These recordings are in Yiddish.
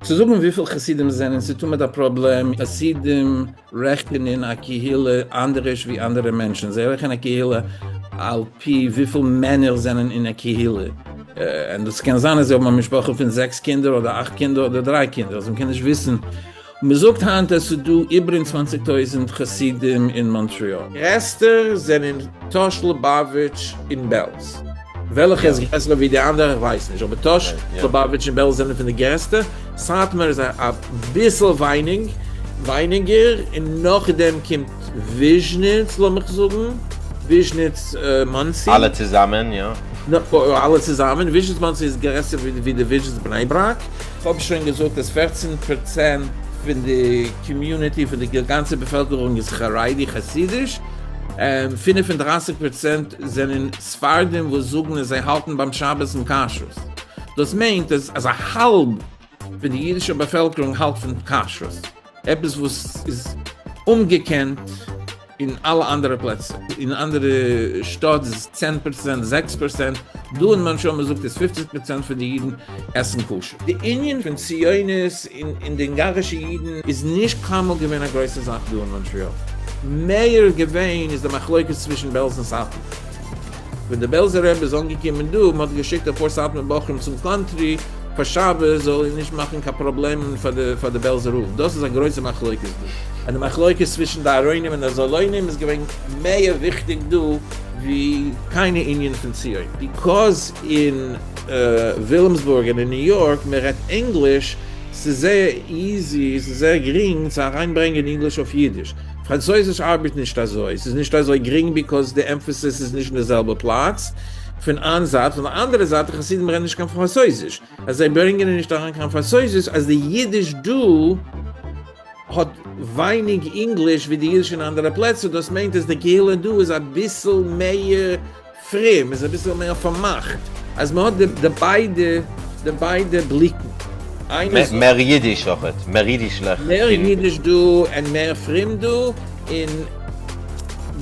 צו זאגן וויפיל חסידים זענען ס'איז תמיד א פראבלעם, חסידים רעכענען א קהילה אנדערש ווי אנדערע מענטשן, זיי רעכענען א קהילה על פי וויפיל מענער זענען אין א קהילה, און דאס קען זיין אז זיי האבן א משפחה פון זעקס קינדער אדער אכט קינדער אדער דריי קינדער, אז מ'קען נישט וויסן. מ'זאגט היינט אז ס'איז דא איבער און צוואנציג טויזענט חסידים אין מאנטריאל. גרעסטער זענען טאהש ליבאוויטש און בעלז. וועלכע איז גרעסער ווי די אנדערע איך ווייס נישט אבער טאהש ליבאוויטש און בעלז זענען פון די גרעסטע, סאטמאר איז אביסל ווייניג ווייניגער און נאכדעם קומט וויזשניץ לאמיך זאגן וויזשניץ מאנסי. אלע צוזאמען יא. אלע צוזאמען, וויזשניץ מאנסי איז גרעסער ווי די וויזשניץ בני ברק. כ'האב שוין געזאגט אז פערצן פראצענט פון די community פון די גאנצע באפעלקערונג איז חרדי חסידיש, 35% זענען ספרדים וואס זאגן אז זיי האלטן ביים שבת און כשרות. דאס מיינט אז א האלב פון די אידישע באפעלקערונג האלט פון כשרות. עפעס וואס איז אומגעקענט אין אלע אנדערע פלעצער. אין אנדערע שטאט איז 10%, 6%, דא אין מאנטריאל מען זאגט אז 50% פון די אידן עסן כשר. די ענין פון ציונות און די אונגארישע אידן איז נישט קיינמאל געווען א גרויסע זאך דא אין מאנטריאל. מער געווען איז די מחלוקת צווישן בעלז און סאטמאר. ווען די בעלזער רבי איז אנגעקומען דא, מען האט געשיקט אפאר סאטמאר בחורים צום קאנטרי פאר שבת זאל ער נישט מאכן קיין פראבלעמען פאר די בעלזער רב, דאס איז א גרויסע מחלוקת דא, און די מחלוקת צווישן די ארוינים און די זאלוינים איז געווען מער וויכטיג דא ווי קיינע ענין פון ציון, because אין ווילימסבורג און אין ניו יארק מען רעדט ענגליש, ס'איז זייער easy, ס'איז זייער גרינג צו אריינברענגען ענגליש אויף אידיש. פראנצויזיש ארבעט נישט אזוי, ס'איז נישט אזוי גרינג because די emphasis איז נישט אין די זעלבע פלאץ, פון איין זייט, פון די אנדערע זייט די חסידים רעדן נישט קיין פראנצויזיש, אז זיי ברענגען נישט אריין קיין פראנצויזיש, אז די אידיש דא האט ווייניג ענגליש ווי די אידיש אין אנדערע פלעצער, דאס מיינט אז די קהילה דא איז אביסל מער פרום, איז אביסל מער פארמאכט, אז מען האט די ביידע די ביידע בליקן. מער אידיש אויכעט, מער אידישלעך. מער אידיש דא און מער פרום דא, און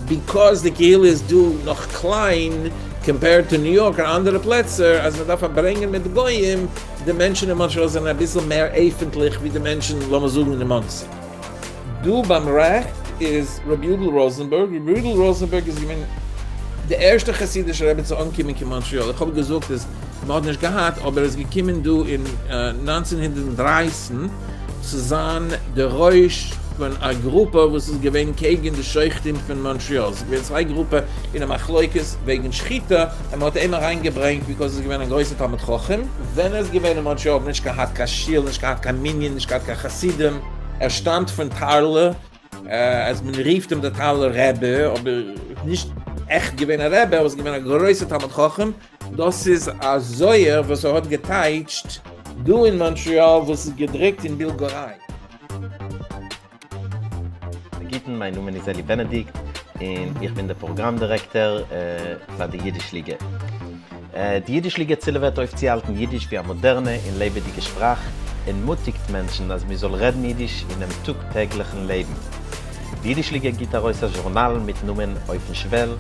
because די קהילה איז דא נאך קליין compared to ניו יארק און אנדערע פלעצער, אז מען דארף פארברענגען מיט גויים, די מענטשן אין מאנטריאל זענען אביסל מער עפענטליך ווי די מענטשן לאמיר זאגן אין מאנסי. דא ביים רעכט איז רבי יודל ראזענבערג, רבי יודל ראזענבערג איז געווען די ערשטע חסידישע רבי צו אנקומען קיין מאנטריאל, איך האב געזאגט אז מען האט נישט געהאט, אבער ער איז געקומען דא אין 1913 צו זיין די ראש פון א גרופע וואס איז געווען קעגן די שוחטים פון מאנטריאל, ס'איז געווען צוויי גרופע אין א מחלוקת וועגן שחיטה, און מען האט אים אריין געברענגט because ער איז געווען א גרויסע תלמיד חכם, ווען ער איז געווען אין מאנטריאל האט מען נישט געהאט קיין שול, נישט געהאט קיין מנין, נישט געהאט קיין חסידים. ער שטאמט פון טארלע, אז מען רופט אים דער טארלער רבי, אבער נישט עכט געווען א רבי, אבער איז געווען א גרויסער תלמיד חכם. דאס איז א זוהר וואס ער האט געטייטשט דא אין מאנטריאל וואס איז געדרוקט אין בילגוריי. גוטן, מיין נאמען איז אלי בענעדיקט און איך בין דער פראגראם דירעקטאר פאר די אידיש ליגע. די אידיש ליגע צילעוועט אויפצוהאלטן אידיש ווי א מאדערנע און לעבעדיגע שפראך און מוטיגט מענטשן אז מ'זאל רעדן אידיש אינעם טאג טעגליכן לעבן. די אידיש ליגע גיט ארויס א זשורנאל מיטן נאמען אויפן שוועל,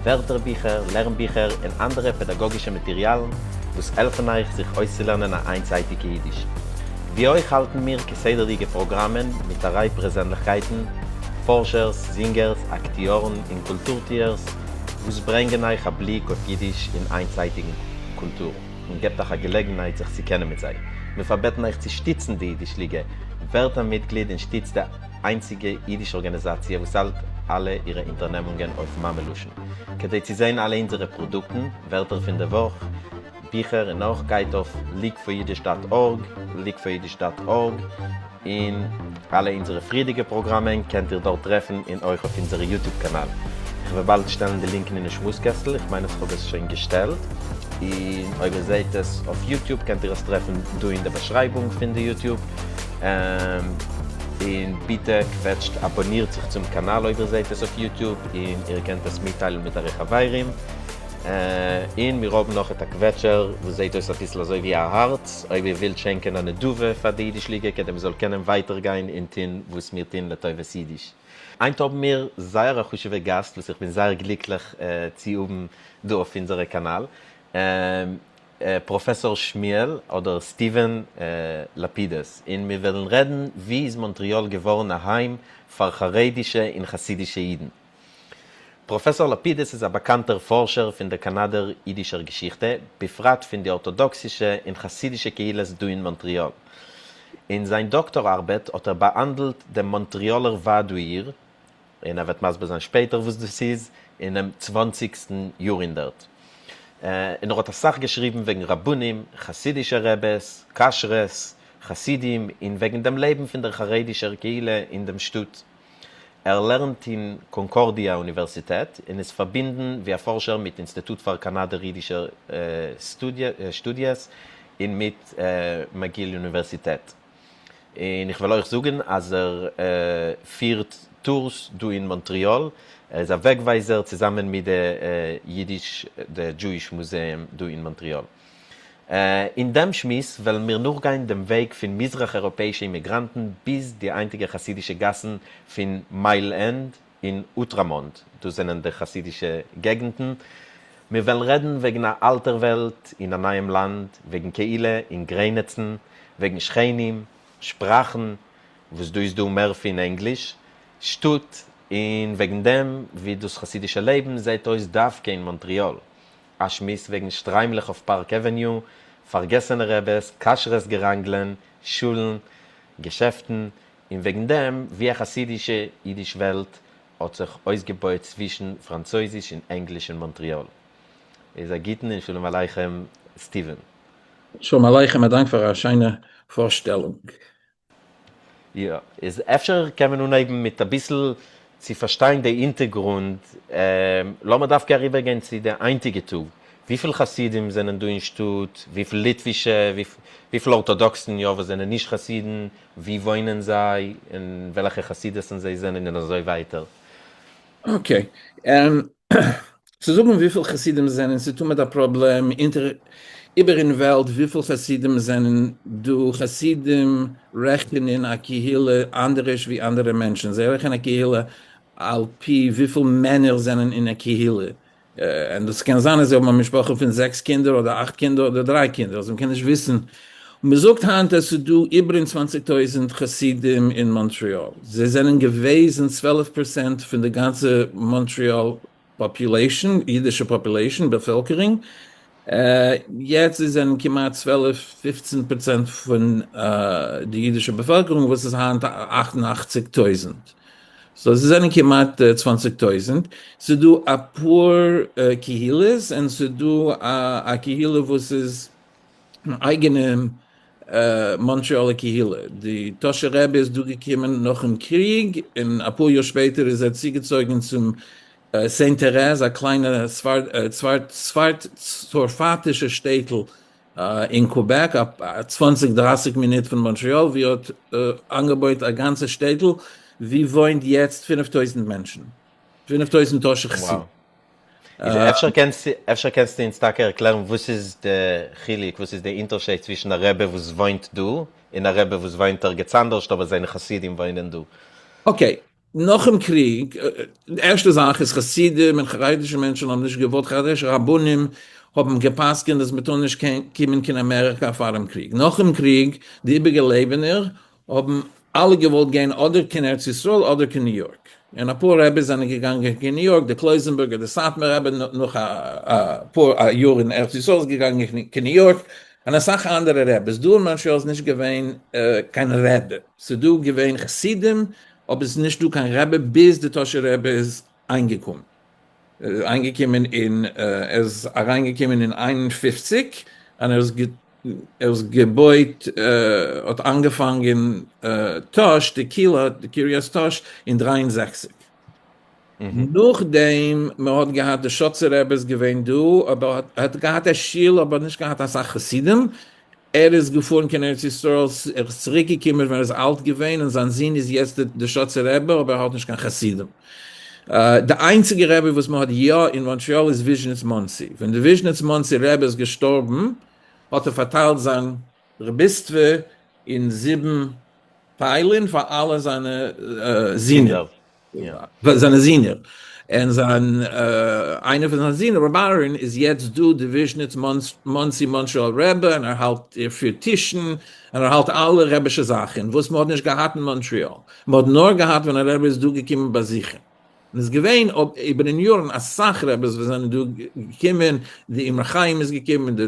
ווערטערביכער, לערנביכער און אנדערע פעדאגאגישע מאטעריאלן וואס העלפן אייך זיך אויסצולערנען א איינצייטיגע אידיש. ווי אויך האלטן מיר כסדר'דיגע פראגראמען מיט א ריי פרעזענליכקייטן, פארשערס, זינגערס, אקטיארן און קולטור-טוערס, וואס ברענגען אייך א בליק אויף אידיש און איינצייטיגן קולטור, און געבט אייך א געלעגנהייט זיך צו קענען מיט זיי. מיר פארבעטן אייך צו שטיצן די אידיש ליגע, ווערט א מיטגליד און שטיצט די איינציגע אידיש ארגאניזאציע וואס האלט אלע אירע אונטערנעמונגען אויף מאמע לשון. כדי צו זען אלע אונזערע פראדוקטן, ווערטער פון די וואך, ביכער און נאך, גייט אויף leagueforyiddish dot org, leagueforyiddish dot org, און אלע אונזערע פריערדיגע פראגראמען קענט איר דארט טרעפן און אויך אויף אונזערע YouTube קאנאל. איך וועל באלד שטעלן די לינקן אינעם שמועס קעסטל, איך מיין אז כ'האב עס שוין געשטעלט, און אויב איר זעהט עס אויף YouTube קענט איר עס טרעפן דא אין די באשרייבונג פון די YouTube. און ביטע קוועטשט אבאנירט זיך צום קאנאל אויב איר זעהט עס אויף YouTube, און איר קענט עס מיטטיילן מיט אייערע חברים. און מיר האבן נאך א קוועטשער וואס זעהט אויס אביסל אזוי ווי א הארץ, אויב איר ווילט שענקען א נדבה פאר די אידיש ליגע כדי מ'זאל קענען ווייטער גיין און טון וואס מיר טון לטובת אידיש. היינט האבן מיר זייער א חשוב'ע גאסט וואס איך בין זייער גליקליך צו האבן דא אויף אונזערע קאנאל. פראפעסאר שמואל אדער סטיווען לאפידוס, און מיר וועלן רעדן ווי איז מאנטריאל געווארן א היים פאר חרדישע און חסידישע אידן. פראפעסאר לאפידוס איז א באקאנטער פארשער פון דער קאנאדער אידישער געשיכטע, בפרט פון די ארטאדאקסישע און חסידישע קהילות דא אין מאנטריאל. אין זיין דאקטאר ארבעט האט ער באהאנדלט דעם מאנטריאלער ועד העיר, און ער וועט מסביר זיין שפעטער וואס דאס איז, אינעם צוואנציגסטן יארהונדערט. און ער האט אסאך געשריבן וועגן רבנים, חסידישע רעבעס, כשרות, חסידים, און וועגן דעם לעבן פון דער חרדישער קהילה אין דעם שטאט. ער לערנט אין קאנקארדיע אוניווערסיטעט און איז פארבינדן ווי א פארשער מיט אינסטיטוט פאר קאנאדער אידישער שטודיעס און מיט מעגיל אוניווערסיטעט. און איך וועל אויך זאגן אז ער פירט tours דא אין מאנטריאל, ער איז א וועגווייזער צוזאמען מיט די אידיש די Jewish Museum דא אין מאנטריאל. אין דעם שמועס וועלן מיר נאכגיין דעם וועג פון מזרח אייראפעאישע אימיגראנטן ביז די היינטיגע חסידישע גאסן פון מייל ענד און אוטראמאנט, דאס זענען די חסידישע געגנטן. מיר וועלן רעדן וועגן א אלטער וועלט אין א נייעם לאנד, וועגן קהילה און גרענעצן, וועגן שכנים, שפראכן, וואס דא איז דא מער פון ענגליש, שטאט, און וועגן דעם ווי דאס חסידישע לעבן זעט אויס דווקא אין מאנטריאל. א שמועס וועגן שטריימלעך אויף פארק עוועניו, פארגעסענע רעבעס, כשרות געראנגלען, שולן, געשעפטן, און וועגן דעם ווי א חסידישע אידיש וועלט האט זיך אויסגעבויעט צווישן פראנצויזיש און ענגליש אין מאנטריאל. איז א גוטן און שלום עליכם סטיווען. שלום עליכם, א דאנק פאר א שיינע פארשטעלונג. יא, איז אפשר קען מען אנהייבן מיט אביסל צו פארשטיין די הינטערגרונד, לאמיר דווקא אריבערגיין צו די היינטיגע טאג, וויפיל חסידים זענען דא אין שטאט, וויפיל ליטווישע, וויפיל ארטאדאקסן יא וואס זענען נישט חסידים, ווי וואוינען זיי, און וועלכע חסידות'ן זיי זענען און אזוי ווייטער. Okay, צו זאגן וויפיל חסידים זענען ס'איז תמיד א פראבלעם אינטער איבער אין וועלט וויפיל חסידים זענען דא, חסידים רעכענען א קהילה אנדערש ווי אנדערע מענטשן, זיי רעכענען א קהילה על פי וויפיל מענער זענען אין א קהילה, און דאס קען זיין אז זיי האבן א משפחה פון זעקס קינדער אדער אכט קינדער אדער דריי קינדער, אז מ'קען נישט וויסן. און מ'זאגט היינט אז ס'איז דא איבער אין 20,000 חסידים אין מאנטריאל. זיי זענען געוועזן 12 פראצענט פון די גאנצע מאנטריאל population, אידישע population, באפעלקערונג. יעצט זיי זענען כמעט 12 15 פראצענט פון די אידישע באפעלקערונג וואס איז היינט 88,000. so זיי זענען כמעט 20,000. ס'איז דא אפאר קהילות און ס'איז דא א קהילה וואס איז אן אייגענע מאנטריאלער קהילה. די טאהשער רבי איז דא געקומען נאכן קריג און אפאר יאר שפעטער איז ער צוגעצויגן צום סעינט טערעז, א קליינע צרפתישע שטעטל אין קובעק, א צוואנציג דרייסיג מינוט פון מאנטריאל, ווי ער האט איינגעבויט א גאנצע שטעטל ווי וואוינט יעצט 5000 מענטשן, 5000 טאהשער חסידים. איז אפשר קענסטו אפשר קענסטו אונז טאקע ערקלערן וואס איז די חילוק וואס איז די אונטערשייד צווישן א רבי וואס וואוינט דא און א רבי וואס וואוינט ערגעץ אנדערשט אבער זיינע חסידים וואוינען דא? Okay, נאכן קריג, די ערשטע זאך איז חסידים און חרדישע מענטשן האבן נישט געוואלט, חרדישע רבנים האבן גע'פסק'ענט אז מ'טאר נישט קומען קיין אמעריקא פאר'ן קריג. נאכן קריג, די איבערגעלעבענער האבן אלע געוואלט גיין אדער קיין ארץ ישראל אדער קיין ניו יארק, און אפאר רעביס זענען געגאנגען קיין ניו יארק, די קלויזענבורגער, די סאטמאר רבי נאך אפאר יאר אין ארץ ישראל איז געגאנגען קיין ניו יארק, און אסאך אנדערע רעביס. דא אין מאנטריאל איז נישט געווען קיין רבי, ס'איז דא געווען חסידים אבער ס'איז נישט דא קיין רבי ביז די טאהשער רבי איז איינגעקומען, איינגעקומען אין ער איז אריינגעקומען אין 51 און ער איז ער איז געבויט האט אנגעפאנגען טאהש די קהילה די קרית טאהש אין 63. נאכדעם מען האט געהאט די שאצער רבי איז געווען דא אבער ער האט געהאט א שול אבער נישט געהאט אסאך חסידים, ער איז געפארן קיין ארץ ישראל ער איז צוריק געקומען ווען ער איז אלט געווען און זיין זון איז יעצט די שאצער רבי אבער ער האט נישט קיין חסידים. די איינציגע רבי וואס מען האט יא אין מאנטריאל איז וויזשניץ מאנסי, ווען די וויזשניץ מאנסי רבי איז געשטארבן האט ער פארטיילט זיין רביסטווע אין זיבן טיילן פאר אלע זיינע זינער. זיינע זינער. און זיין איינער פון זיין זין ר' אהרן איז יעצט דא די וויזשניץ מאנסי מאנטריאל רבי און ער האלט ער פירט טישן און ער האלט אלע רבישע זאכן וואס מען האט נישט געהאט אין מאנטריאל, מען האט נאר געהאט ווען א רבי איז דא געקומען באזוכן. און איז געווען איבערן יארן אסאך רביס וואס זענען דא געקומען, די אמרי חיים איז געקומען, די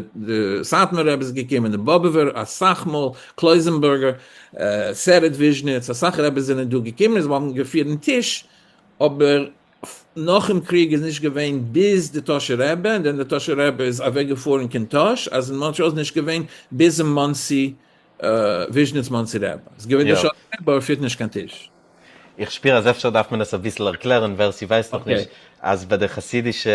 סאטמאר רבי איז געקומען, די באבובער אסאך מאל, קלויזענבורגער, סערעט וויזשניץ, אסאך רביס זענען דא געקומען, זיי האבן געפירן טיש, אבער נאכן קריג איז נישט געווען ביז די טאהשער רבי, און דען די טאהשער רבי איז אוועק געפארן קיין טאהש, אז אין מאנטריאל איז נישט געווען ביזן מאנסי וויזשניץ מאנסי רבי, איז געווען די שאדער רבי אבער פירט נישט קיין טיש. איך שפיר אז אפשר דארף מען עס אביסל ערקלערן ווער ס'ווייסט נאך נישט, אז ביי די חסידישע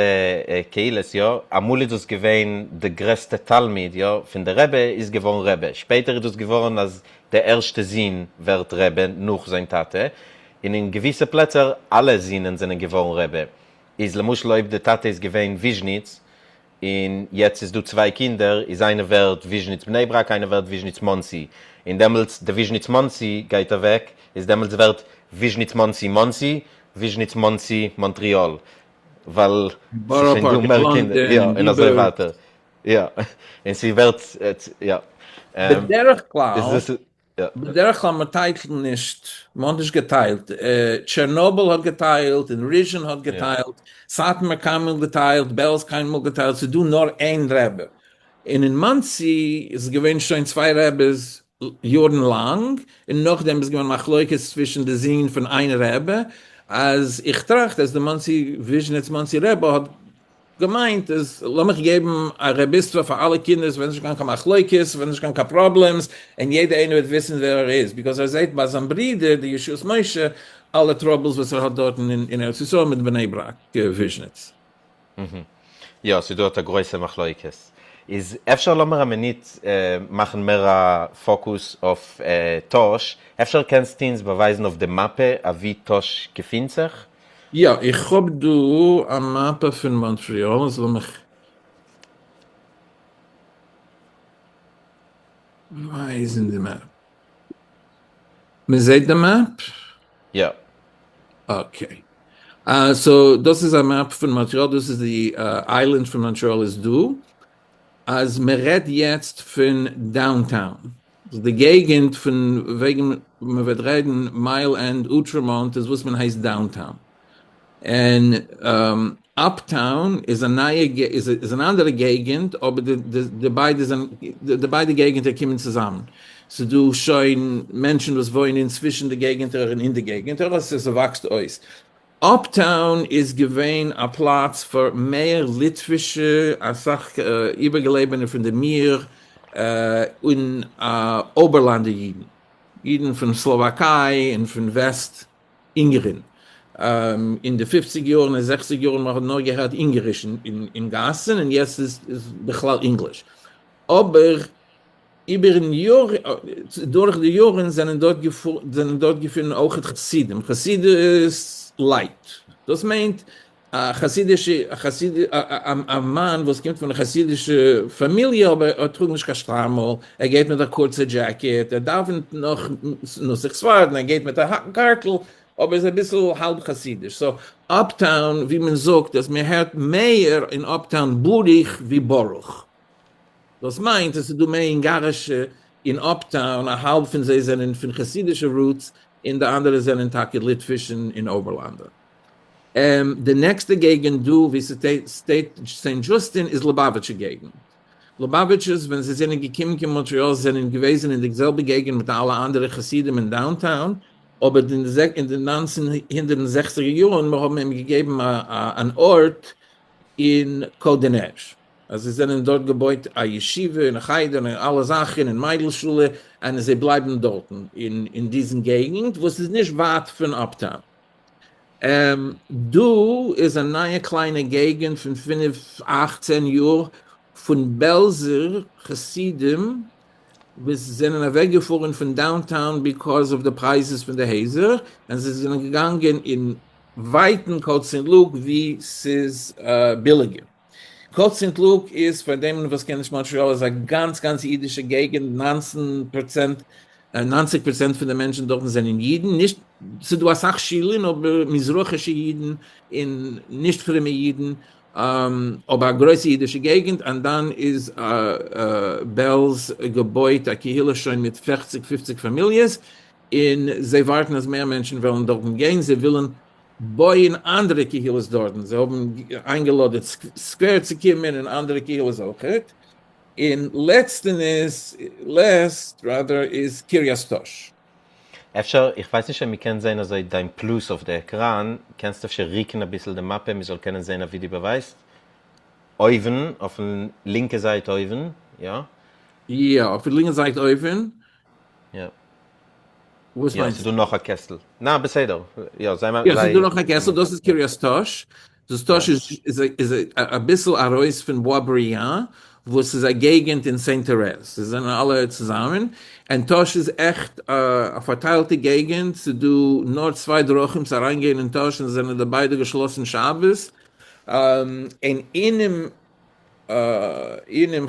קהילות יא, אמאל איז דאס געווען די גרעסטע תלמיד יא, פון די רבי איז געווארן רבי, שפעטער איז דאס געווארן אז די ערשטע זון ווערט רבי נאך זיין טאטע, און אין געוויסע פלעצער אלע זונען זענען געווארן רבי, איז למשל אויב די טאטע איז געווען וויזשניץ און יעצט איז דא צוויי קינדער, איז איינער ווערט וויזשניץ בני ברק איינער ווערט וויזשניץ מאנסי, און דעמאלטס די וויזשניץ מאנסי גייט אוועק, איז דעמאלטס ווערט וויזשניץ מאנסי מאנסי, וויזשניץ מאנסי מאנטריאל, ווייל ס'איז בארא שוין דא פארק און מער קינדער, לאנדאן יא, און און אזוי גיבערס. ווייטער, יא, און ס'ווערט, יא, בדרך כלל איז דאס. יא. בדרך כלל מען טיילט נישט, מען האט נישט געטיילט, טשערנאבל האט געטיילט און ריזשין האט געטיילט, סאטמאר קיינמאל געטיילט, בעלז קיינמאל געטיילט, ס'איז דא נאר איין רבי, און אין מאנסי איז געווען שוין צוויי רבי'ס יארן לאנג, און נאכדעם איז געווען מחלוקת צווישן די זין פון איין רבי, אז איך טראכט אז די מאנסי וויזשניץ מאנסי רבי האט געמיינט איז לאמיך געבן א רביסטווע פאר אלע קינדער ס'וועט נישט גיין קיין מחלוקת ס'וועט נישט גיין קיין problems און יעדער איינער וועט וויסן ווער ער איז because ער זעהט ביי זיין ברודער די ישועות משה אלע troubles וואס ער האט דארטן אין ארץ ישראל מיט בני ברק וויזשניץ. יא ס'איז דארט א גרויסע מחלוקת. איז אפשר לאמיר א מינוט מאכן מער א פאקוס אויף טאהש, אפשר קענסטו אונז באווייזן אויף די מאפע אוואו טאהש געפינט זיך? יא, איך האב דא א מאפע פון מאנטריאל, אז לאמיך ווייזן די map. מען זעט די map? יא. Okay. So דאס איז א map פון מאנטריאל, דאס איז די island פון מאנטריאל איז דא. אז מען רעדט יעצט פון downtown, די געגענט פון וועגן מען וועט רעדן מייל ענד אוטרעמאנט איז וואס מען הייסט downtown, און uptown איז א נייע איז אן אנדערע געגענט אבער די ביידע זענען די ביידע געגענטער קומען צוזאמען, ס'איז דא שוין מענטשן וואס וואוינען צווישן די געגענטער און אין די געגענטער אז ס'וואקסט אויס. Uptown איז געווען א פלאץ פאר מער ליטווישע, אסאך איבערגעלעבענע פון די מיר און אויבערלאנדער אידן, אידן פון סלאוואקיי און פון West אונגערין. אין די פופציג יארן און זעכציג יארן מען האט נאר געהערט אונגעריש אין גאסן און יעצט איז בכלל English. אבער איבערן יאר, דורך די יארן זענען דארט זענען דארט געפונען אויכעט חסידים, חסידות לייט, דאס מיינט א חסידישע א חסיד א מאן וואס קומט פון א חסידישע פאמיליע אבער ער טראגט נישט קיין שטריימל, ער גייט מיט א קורצע דזשעקעט, ער דאווענט נאך נוסח ספרד און ער גייט מיט א גארטל, אבער איז אביסל האלב חסידיש, so uptown ווי מען זאגט אז מען הערט מער אין uptown בוריך ווי ברוך. דאס מיינט עס איז דא מער אונגארישע אין uptown, א האלב פון זיי זענען פון חסידישע roots און די אנדערע זענען טאקע ליטוויש און אויבערלאנדער. די נעקסטע געגענט דא ווי ס'שטייט סעינט דזשוסטין איז ליובאוויטשע געגענט. ליובאוויטשערס ווען זיי זענען געקומען קיין מאנטריאל זענען געוועזן אין די זעלבע געגענט מיט אלע אנדערע חסידים אין downtown, אבער אין די 1960ער יארן מיר האבן אים געגעבן אן ארט אין קאדענעזש. אז זיי זענען דארט געבויט א ישיבה און א חדר און אלע זאכן און מיידל שולע און זיי בלייבן דארטן אין דיזן געגנט וואס איז נישט ווייט פון uptown. דא איז א נייע קליינע געגנט פון פינף אכט צען יאר פון בעלזער חסידים וואס זענען אוועק געפארן פון downtown because of די prices פון די הייזער און זיי זענען געגאנגען אין ווייטן קאוט סעינט לוק ווי ס'איז ביליגער. קאוט סעינט לוק איז פאר דעם וואס קען נישט מאנטריאל איז א גאנץ גאנץ אידישע געגענט, 19% 90% פון די מענטשן דארטן זענען אידן, נישט, ס'איז דא אסאך שילן אבער מזרחישע אידן און נישט פרומע אידן, אבער א גרויסע אידישע געגנט, און דאן איז בעלז געבויט א קהילה שוין מיט פערציג פופציג פאמיליעס, און זיי ווארטן אז מער מענטשן וועלן דארטן גיין, זיי ווילן בויען אנדערע קהילות דארטן, זיי האבן איינגעלאדעט סקווער צו קומען און אנדערע קהילות אויכעט, און לעצטענס, last rather, איז קרית טאהש. אפשר, איך ווייס נישט אויב מ'קען זעהן אזוי דיין פלוס אויף די עקראן, קענסט אפשר ריקן אביסל די מאפע מ'זאל קענען זעהן אוואו דו באווייזט? אויבן, אויפן לינקע זייט אויבן, יא? יא, אויף די לינקע זייט אויבן. יא. וואס יא, מיינסטו? ס'דא נאך א קעסטל. נא, בסדר. יא, זיי יא, ס'איז דא זיי נאך א קעסטל, דאס איז קרית טאהש. דאס טאהש איז איז אביסל ארויס פון בואבריאן, וואס איז א געגענט אין סעינט טערעז. זיי זענען אלע צוזאמען. און טאהש איז עכט א פארטיילטע געגענט, ס'איז דא נאר צוויי דרכים צו אריינגיין אין טאהש און זיי זענען די ביידע געשלאסן שבת. און אינעם אינעם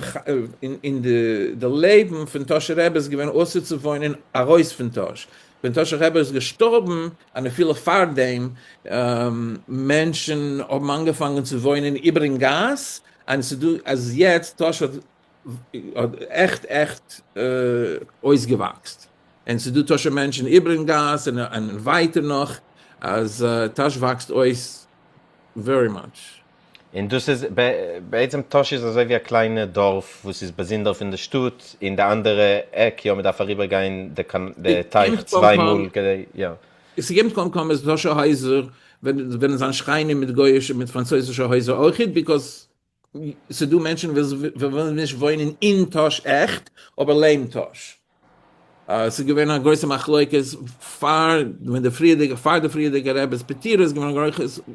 אין די לעבן פון טאהשער רבי איז געווען אסור צו וואוינען ארויס פון טאהש, ווען טאהשער רבי איז געשטארבן און אפילו פארדעם מענטשן האבן אנגעפאנגען צו וואוינען איבערן גאס, און ס'דא אז יעצט טאהש האט עכט עכט אויסגעוואקסט און ס'דא טאהשער מענטשן איבערן גאס און ווייטער נאך אז טאהש וואקסט אויס very much. און דאס איז בעצם טאהש איז אזוי ווי א קליינע דארף וואס איז באזונדער פון די שטאט, אין די אנדערע עק, יא מ'דארף אריבער גיין די טייך צוויי מאל כדי, יא. ס'קומט קוים קוים אז טאהשער הייזער וועלן זיין שכנים מיט גוי'אישע מיט פראנצויזישע הייזער אויכעט, because ס'דא מענטשן וואס ווילן נישט וואוינען אין טאהש עכט, אבער לעבן טאהש. ס'איז געווען א גרויסע מחלוקת פאר ווען די פריערדיגע פאר די פריערדיגע רבי'ס פטירה איז געווען א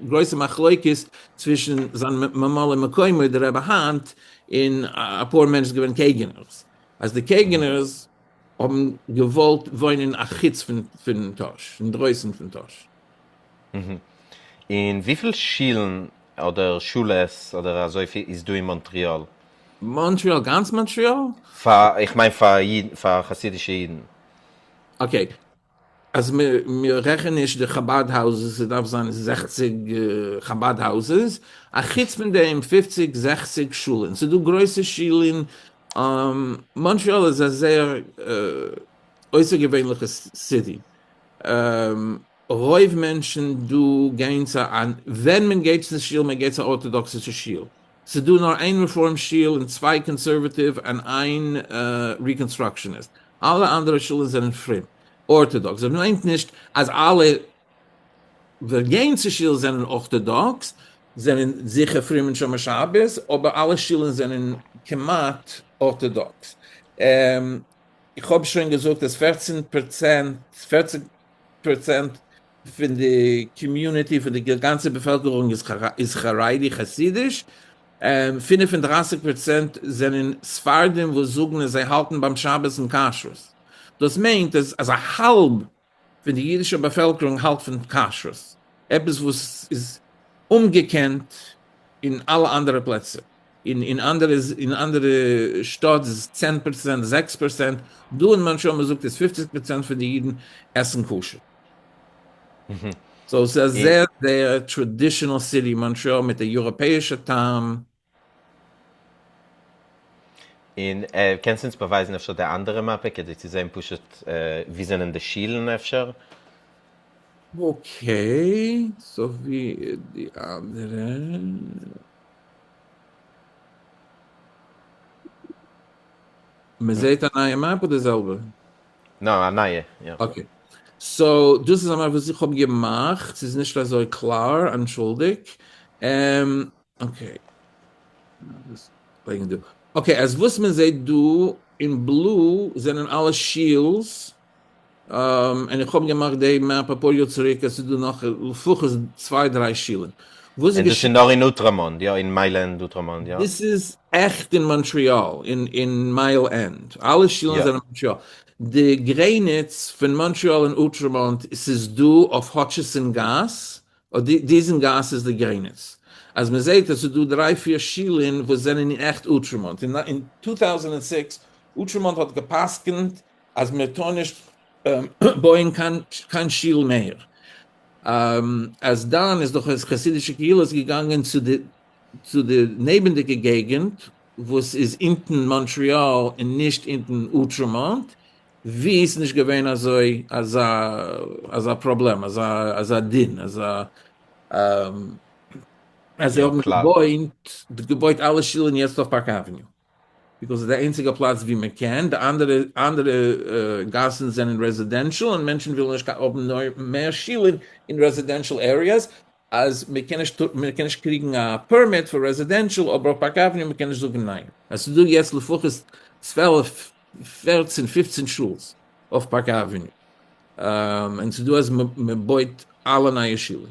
גרויסע מחלוקת צווישן זיין ממלא מקומו די רבי היינט און אפאר מענטשן געווען קעגענערס אז די קעגענערס האבן געוואלט וואוינען א חוץ פון טאהש אינדרויסן פון טאהש. און וויפיל שילן אדער שולעס אדער אזוי איז דא אין מאנטריאל? מאנטריאל? גאנץ מאנטריאל? פאר, איך מיין פאר אידן, פאר חסידישע אידן. okay, אז מיר רעכענען נישט די חבד houses, ס'דארף זיין 60 חבד houses, א חוץ פון דעם 50 60 שולן, ס'דא גרויסע שולן, מאנטריאל איז א זייער אויסערגעווענליכע city, רוב מענטשן דא גייען צו א, ווען מען גייט צו שול, מען גייט צו א ארטאדאקסישע שול, ס'איז דא נאר איין רעפארם שול און צוויי conservative און איין reconstructionist, אלע אנדערע שולן זענען פרום, ארטאדאקס, דאס מיינט נישט אז אלע ווער גייען צו שול זענען ארטאדאקס, זענען זיכער פרום און שומר שבת, אבער אלע שולן זענען כמעט ארטאדאקס. איך האב שוין געזאגט אז 14%, 40% פון די community, פון די גאנצע באפעלקערונג איז חרדי חסידיש, 35% זענען ספרדים וואס זאגן אז זיי האלטן ביים שבת און כשרות. דאס מיינט אז א האלב פון די אידישע באפעלקערונג האלט פון כשרות, עפעס וואס איז אומגעקענט אין אלע אנדערע פלעצער. אין אנדערע אין אנדערע שטאט איז 10%, 6%, דא אין מאנטריאל מען זאגט איז 50% פון די אידן עסן כשר. so ס'איז א זייער זייער traditional city מאנטריאל מיט א יוראפעישע טעם. און קענסט אונז באווייזן אפשר די אנדערע מאפע כדי צו זען פשוט ווי זענען די שילן אפשר? okay, so ווי די אנדערע. מען זעהט א נייע map אדער די זעלבע? נא, א נייע, יא. okay, so דאס איז א map וואס איך האב געמאכט, ס'איז נישט אזוי קלאר, אנטשולדיג. okay, דאס לייגן דא. okay, אז וואס מען זעהט דא אין blue זענען אלע שילס און איך האב געמאכט די map אפאר יאר צוריק אז ס'איז דא נאך לפחות צוויי דריי שילן. וואס איז און דאס איז נאר אין אוטרעמאנט, יא? אין מייל ענד אוטרעמאנט, יא? דאס איז עכט אין מאנטריאל, אין מייל ענד. אלע שילן זענען אין מאנטריאל. די גרעניץ פון מאנטריאל און אוטרעמאנט, ס'איז דא אויף האטשיסאן גאס, דיזן גאס איז די גרעניץ. אז מען זעהט אז ס'איז דא דריי פיר שילן וואס זענען אין עכט אוטרעמאנט. אין 2006 אוטרעמאנט האט גע'פסק'נט. אז מען טאר נישט בויען קיין שול מער, אז דאן איז דאך חסידישע קהילות געגאנגען צו די צו די נעבענדיגע געגענט וואס איז אונטן מאנטריאל און נישט אונטן אוטרעמאנט, ווי ס'איז נישט געווען אזוי אזא אזא פראבלעם אזא אזא דין אזא אז זיי האבן געבויט געבויט אלע שולן יעצט אויף פארק עוועניו, because ס'איז די איינציגע פלאץ ווי מען קען, די אנדערע אנדערע גאסן זענען residential און מענטשן ווילן נישט האבן נאר מער שולן אין residential areas, אז מען קען נישט מען קען נישט קריגן א permit פאר residential אבער אויף פארק עוועניו מען קען נישט זאגן ניין. עס איז דא יעצט לפחות 12 14 15 שולס אויף פארק עוועניו און ס'איז דא אז מען בויט אלע נייע שולן.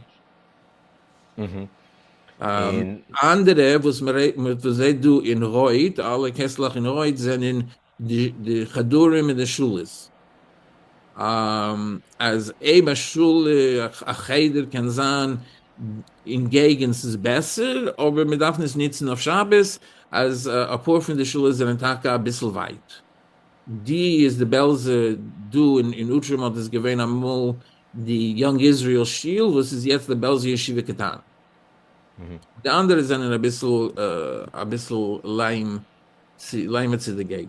אנדערע וואס מען זעט דא אין רויט, אלע קעסטלעך אין רויט זענען די חדרים און די שולעס. אז אויב א שולע, א חדר קען זיין אין געגענט ס'איז בעסער, אבער מען דארף נישט נוצן אויף שבת, אז אפאר פון די שולעס זענען טאקע אביסל ווייט. די איז די בעלזע דא אין אוטרעמאנט איז געווען אמאל די יונג איזריעל שול וואס איז יעצט די בעלזע ישיבה קטנה. די אנדערע זענען אביסל אביסל ליים ליימער צו די געגענט.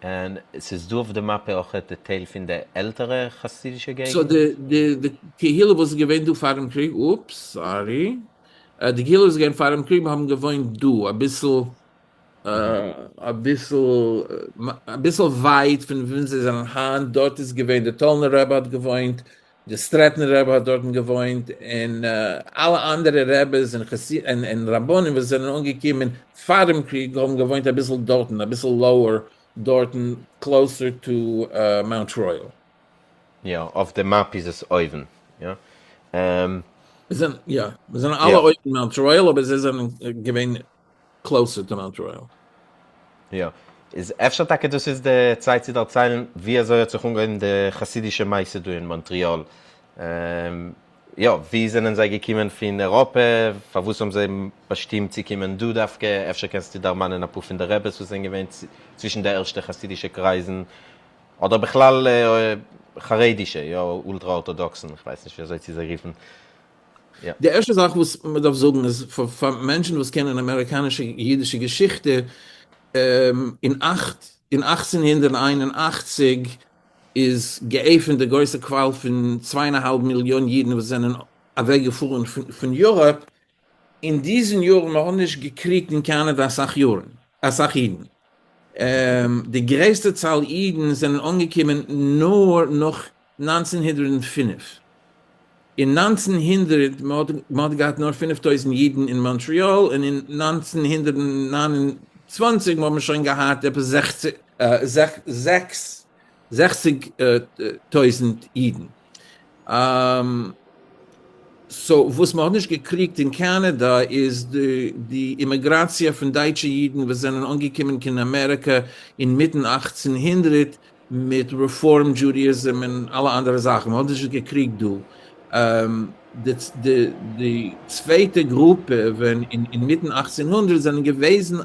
און ס'איז דא אויף די מאפע אויכעט די טייל פון די עלטערע חסידישע so געגנט? די די קהילה וואס איז געווען דא פארן קריג, oops sorry, די קהילה וואס איז געווען פארן קריג האבן געוואוינט דא אביסל אביסל אביסל ווייט פון וואו זיי זענען היינט, דארט איז געווען די טאלנער רבי האט געוואוינט, די סטרעטנער רבי האט דארטן געוואוינט, און אלע אנדערע רעבעס און רבנים וואס זענען אנגעקומען פאר דעם קריג האבן געוואוינט אביסל דארטן, אביסל lower דארטן closer to מאונט רויעל. יא, אויף די map איז עס אויבן, יא. יא, מיר זענען אלע אויבן מאונט רויעל אבער זיי זענען געווען closer to מאונט רויעל. יא. איז אפשר טאקע דאס איז די צייט צו דערציילן ווי אזוי האט זיך אנגעהויבן די חסידישע מעשה דא אין מאנטריאל? יא, ווי זענען זיי געקומען פון אירופע? פארוואס האבן זיי באשטימט צו קומען דא דווקא? אפשר קענסטו דערמאנען אפאר פון די רעבעס וואס זענען געווען צווישן די ערשטע חסידישע קרייזן, אדער בכלל חרדישע, יא, אולטרא ארטאדאקסן, כ'ווייס נישט ווי אזוי צו זיי רופן. די ערשטע זאך וואס מען דארף זאגן איז פאר מענטשן וואס קענען אמעריקאנישע אידישע געשיכטע, אין אכט אין 1881 איז געעפנט די גרויסע קוואל פון צוויי און א האלב מיליאן אידן וואס זענען אוועק געפארן פון יוראפ, אין דיזן יארן מען האט נישט געקריגט אין קאנאדע אסאך יארן אסאך אידן, די גרעסטע צאל אידן זענען אנגעקומען נאר נאך 1905. אין 1900 מען האט געהאט נאר 5000 אידן אין מאנטריאל, און אין 1929 האט מען שוין געהאט עפעס 60,000 אידן. so וואס מען האט נישט געקריגט אין קאנאדא איז די אימיגראציע פון דייטשע אידן וואס זענען אנגעקומען קיין אמעריקא אינמיטן 1800 מיט Reform Judaism און אלע אנדערע זאכן, מען האט נישט געקריגט דא. די צווייטע גרופע ווען אינמיטן 1800 זענען געוועזן,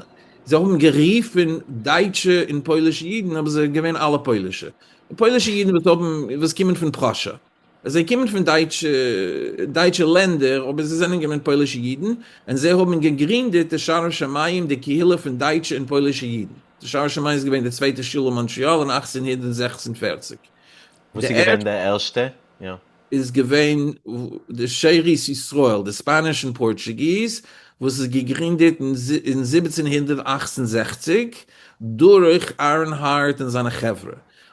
זיי האבן גערופן דייטשע און פוילישע אידן אבער זיי זענען געווען אלע פוילישע. פוילישע אידן וואס האבן וואס קומען פון פראשע. זיי קומען פון דייטשע דייטשע לענדער אבער זיי זענען געווען פוילישע אידן און זיי האבן געגרינדעט די שערי שמים די קהילה פון דייטשע און פוילישע אידן. די שערי שמים איז געווען די צווייטע שול אין מאנטריאל אין 1846. וואס איז געווען די ערשטע? יא. איז געווען די שארית ישראל, די ספאניש און פארטוגעז, וואס איז געגרינדעט אין 1768 דורך אהרן הארט און זיינע חברה.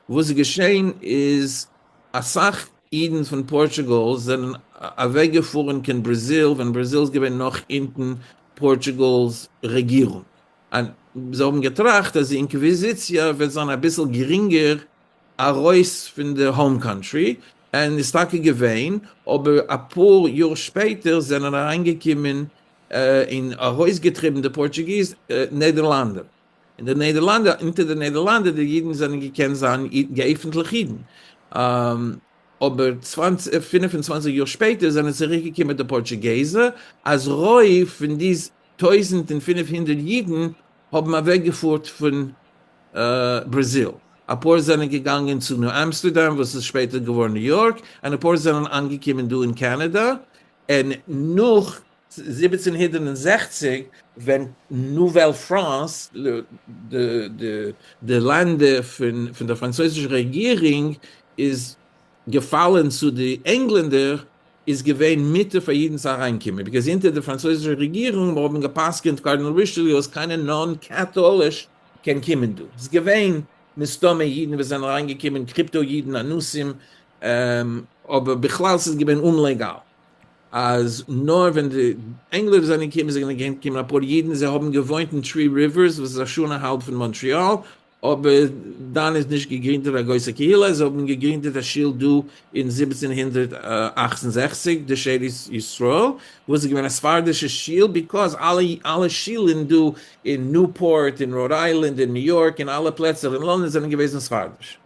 וואס איז געשען איז אסאך אידן פון פארטוגאל זענען אוועק געפארן קיין בראזיל ווען בראזיל איז געווען נאך אונטן פארטוגאל'ס רעגירונג. זיי האבן געטראכט אז די אינקוויזיציע וועט זיין אביסל גרינגער ארויס פון די home country, און איז טאקע געווען, אבער אפאר יאר שפעטער זענען אריינגעקומען און ארויסגעטריבן די פארטוגעז נעדערלאנדער, און די נעדערלאנדער, אונטער די נעדערלאנדער די אידן זענען געקענט זיין געעפנטליך אידן, אבער 25 יאר שפעטער זענען צוריקגעקומען די פארטוגעזער, אז רוב פון די 1500 אידן האבן אוועקגעפארט פון. בראזיל, אפאר זענען געגאנגען צו ניו אמסטערדאם וואס איז שפעטער געווארן ניו יארק, און אפאר זענען אנגעקומען דא אין קאנאדא, און נאך 1760 ווען נוועל פראנס, די לאנדע פון דער פראנצויזישער רעגירונג, איז געפאלען צו די ענגלענדער, איז געווען מותר פאר אידן צו אריינקומען, because אונטער די פראנצויזישע רעגירונג האבן גע'פסק'ענט קארדינאל רישעליו אז קיינער non קאטאליש קען קומען דא. ס'איז געווען מסתמא אידן וואס זענען אריינגעקומען, קריפטא אידן, אנוסים, אבער בכלל ס'איז געווען אומלעגאל. אז נאר ווען די ענגלענדער זענען געקומען זענען געקומען אפאר אידן, זיי האבן געוואוינט אין טרי ריווערס וואס איז א שעה און א האלב פון מאנטריאל, אבער דאן איז נישט געגרינדעט א גרויסע קהילה, זיי האבן געגרינדעט א שול דא אין 1768 די שארית ישראל, וואס איז געווען א ספרדישע שול, because אלע אלע שולן דא אין ניופארט אין ראוד איילענד אין ניו יארק אין אלע פלעצער אין לאנדאן זענען געוועזן ספרדיש.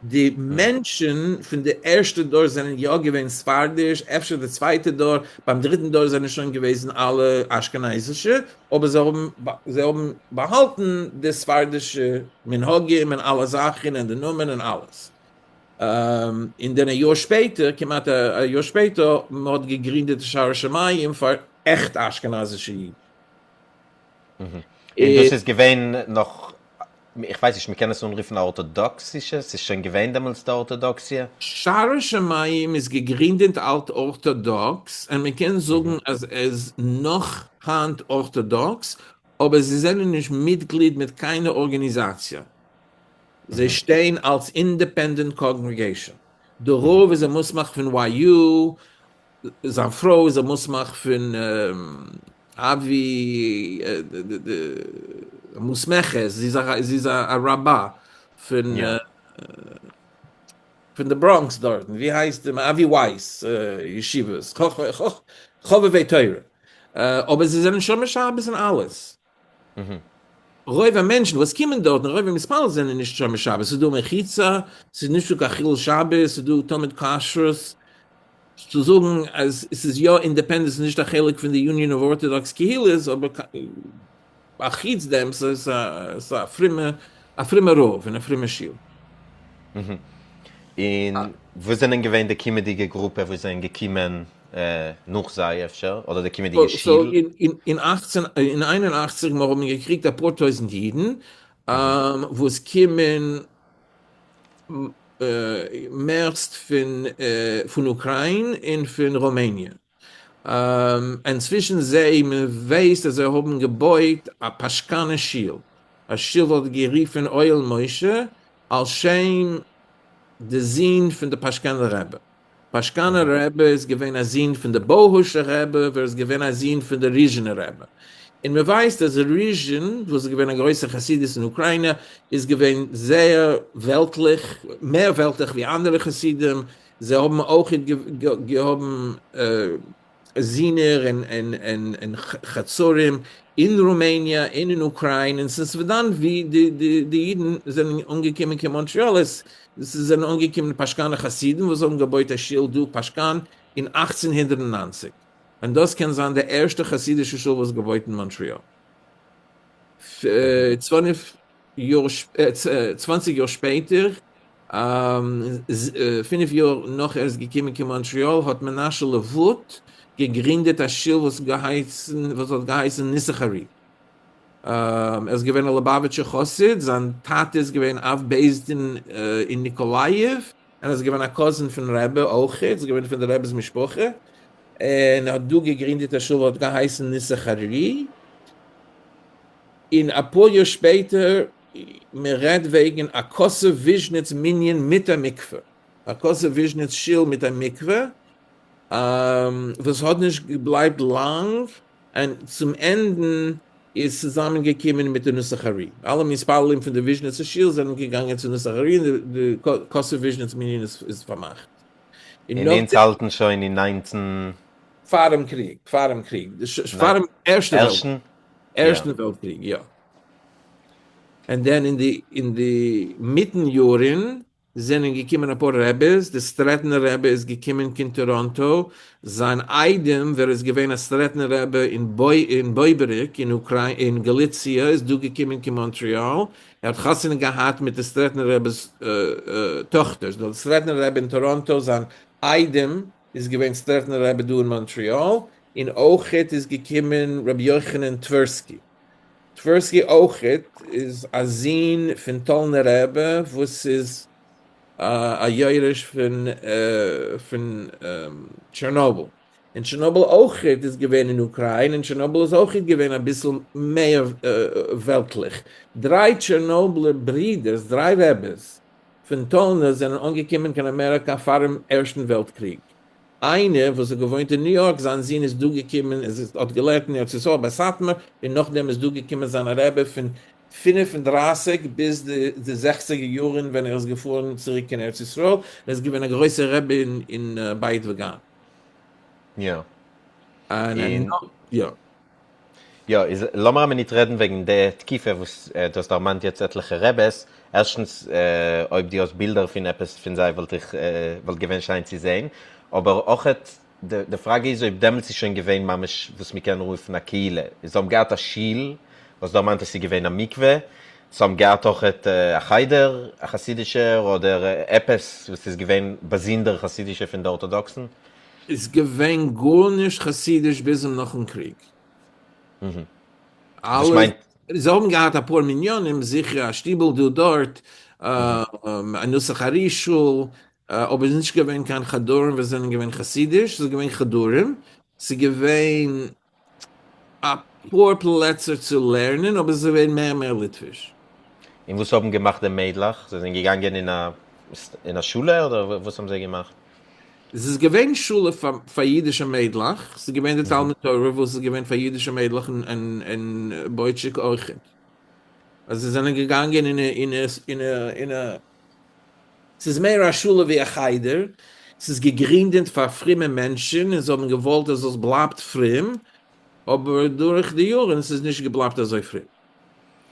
די מענטשן פון די ערשטע דור זענען יא געווען ספרדיש, אפשר די צווייטע דור, ביים דריטן דור זענען שוין געוועזן אלע אשכנזישע, אבער זיי האבן זיי האבן באהאלטן די ספרדישע מנהגים און אלע זאכן און די נאמען און אלעס. און דען א יאר שפעטער, כמעט א יאר שפעטער, מען האט געגרינדעט די שערי שמים פאר עכט אשכנזישע אידן. און דאס איז געווען נאך איך ווייס נישט, מ'קען עס אנרופן א ארטאדאקסישע? ס'איז שוין געווען דעמאלטס די ארטאדאקסיע? שערי שמים איז געגרינדעט אלט ארטאדאקס, און מען קען זאגן אז עס נאך היינט ארטאדאקס, אבער זיי זענען נישט מיטגליד מיט קיינע ארגאניזאציע, זיי שטייען אלס independent congregation. די רב איז א מוסמך פון YU, זיין פרוי איז א מוסמך פון אבי מוסמכת, זי איז א רבה פון פון די בראנקס דארטן, ווי הייסט די אבי ווייס ישיבות, חובבי תורה, אבער זיי זענען שומר שבת און אלעס. רוב המענטשן וואס קומען דארטן, רוב המתפללים זענען נישט שומר שבת, ס'איז דא מחיצה, ס'איז נישטא קיין חילול שבת, ס'איז דא תמיד כשרות, צו זאגן אז ס'איז יא independent ס'איז נישט א חלק פון די Union of Orthodox קהילות, אבער אחוץ דעם ס'איז א פרומע א פרומע רב און א פרומע שול. און וואס זענען געווען די קומעדיגע גרופע וואס זענען געקומען נאך זיי אפשר, אדער די קומעדיגע שול? אין אכצען אין איין און אכציג מיר האבן געקריגט אפאר טויזנט אידן וואס קומען מערסט פון אוקריין און פון רומעניע, און צווישן זיי מען ווייסט אז זיי האבן געבויט א פאשקאנע שול, א שול וואס האט גערופן אוהל משה על שם די זון פון די פאשקאנער רבי. פאשקאנער רבי איז געווען א זון פון די בוהושער רבי ווער איז געווען א זון פון די ריזשינער רבי, און מען ווייסט אז ריזשין וואס איז געווען א גרויסע חסידות אין אוקריינע איז געווען זייער וועלטליך, מער וועלטליך ווי אנדערע חסידים, זיי האבן אויך געהאבן זינער און חצרים אין רומעניע און אין אוקריין, און ס'איז דאן ווי די אידן זענען אנגעקומען קיין מאנטריאל, עס זענען אנגעקומען פאשקאנער חסידים וואס האבן געבויט א שול דא פאשקאן אין 1890, און דאס קען זיין די ערשטע חסידישע שול וואס געבויט אין מאנטריאל. יאר 20 יאר שפעטער, פינף יאר נאך ער איז געקומען קיין מאנטריאל, האט מנשה לבוט געגרינדעט א שול וואס געהייסן וואס האט געהייסן נוסח ארי. ער איז געווען א ליובאוויטשער חסיד, זיין טאטע איז געווען אב בית דין אין ניקאלייעוו, און ער איז געווען א cousin פון רבי אויך, איז געווען פון די רבי'ס משפחה, און האט דא געגרינדעט א שול וואס האט געהייסן נוסח ארי. און אפאר יאר שפעטער, מען רעדט וועגן א קאסוב וויזשניץ מנין מיט א מקווה, א קאסוב וויזשניץ שול מיט א מקווה, וואס האט נישט געבלייבט לאנג, און צום ענדן איז צוזאמען געקומען מיט די נוסח ארי, אלע מתפללים פון די וויזשניצע שול זענען געגאנגען צו נוסח ארי און די קאסוב וויזשניץ מנין איז פארמאכט. און אונז האלטן שוין אין ניינצן. פאר'ן קריג, פאר'ן קריג, פאר'ן ערשטן וועלט. ערשטן וועלט קריג, יא. און דען אין די אין די מיטן יארן. זענען געקומען אפאר רעבעס, די סטרעטנער רבי איז געקומען קיין טאראנטא, זיין איידעם ווער איז געווען א סטרעטנער רבי אין בויבעריק אין אוקריינע אין גאליציע איז דא געקומען קיין מאנטריאל, ער האט חתונה געהאט מיט די סטרעטנער רבי'ס טאכטער, די סטרעטנער רבי אין טאראנטא זיין איידעם איז געווען סטרעטנער רבי דא אין מאנטריאל, און אויכעט איז געקומען רבי יוחנן טווערסקי. טווערסקי אויכעט איז א זון פון טאלנער רבי וואס איז א יורש פון פון טשערנאבל, און טשערנאבל אויכעט איז געווען אין אוקריין, און טשערנאבל איז אויכעט געווען אביסל מער וועלטליך. דריי טשערנאבלער ברידערס, דריי רעבעס פון טאלנא זענען אנגעקומען קיין אמעריקא פארן ערשטן וועלט קריג. איינער וואס האט געוואוינט אין ניו יארק, זיין זון איז דא געקומען, ער האט געלערנט אין ארץ ישראל ביי סאטמאר, און נאכדעם איז דא געקומען זיין א רבי פון 35 ביז די זעכציגער יארן ווען ער איז געפארן צוריק קיין ארץ ישראל, ער איז געווען א גרויסער רבי אין בית וגן. יא. און יא. יא, איז לאמיר א מינוט רעדן וועגן די תקופה וואס דו האסט דערמאנט יעצט עטליכע רעבעס, ערשטנס אויב דו האסט בילדער פון עפעס פון זיי וואלט איך וואלט געווען שיין צו זעהן, אבער אויכעט די פראגע איז אויב דעמאלטס איז שוין געווען ממש וואס מ'קען רופן א קהילה, זיי האבן געהאט א שול, האסט דערמאנט עס איז געווען א מקווה, זיי האבן געהאט אויכעט א חדר, א חסידישער אדער עפעס וואס איז געווען באזונדער חסידישע פון די ארטאדאקסן? איז געווען גארנישט חסידיש ביזן נאכן קריג. וואס מיינט? זיי האבן געהאט אפאר מניינים, זיכער א שטיבל דא דארט, א נוסח ארי שול, אבער איז נישט געווען קיין חדרים וואס זענען געווען חסידיש, ס'איז געווען חדרים, ס'איז געווען אפאר פלעצער צו לערנען, אבער ס'איז געווען מער מער ליטוויש. און וואס האבן געמאכט די מיידלעך? זיי זענען געגאנגען אין א אין א שולע אדער וואס האבן זיי געמאכט? עס איז געווען שולע פאר אידישע מיידלעך, ס'איז געווען די תלמוד תורה וואס איז געווען פאר אידישע מיידלעך אין בויטשיק אויכעט, אז זיי זענען געגאנגען אין אין אין אין א, ס'איז מער א שולע ווי א חדר, ס'איז געגרינדעט פאר פרומע מענטשן און זיי האבן געוואלט אז עס בלייבט פרום, אבער דורך די יארן ס'איז נישט געבלייבט אזוי פרום.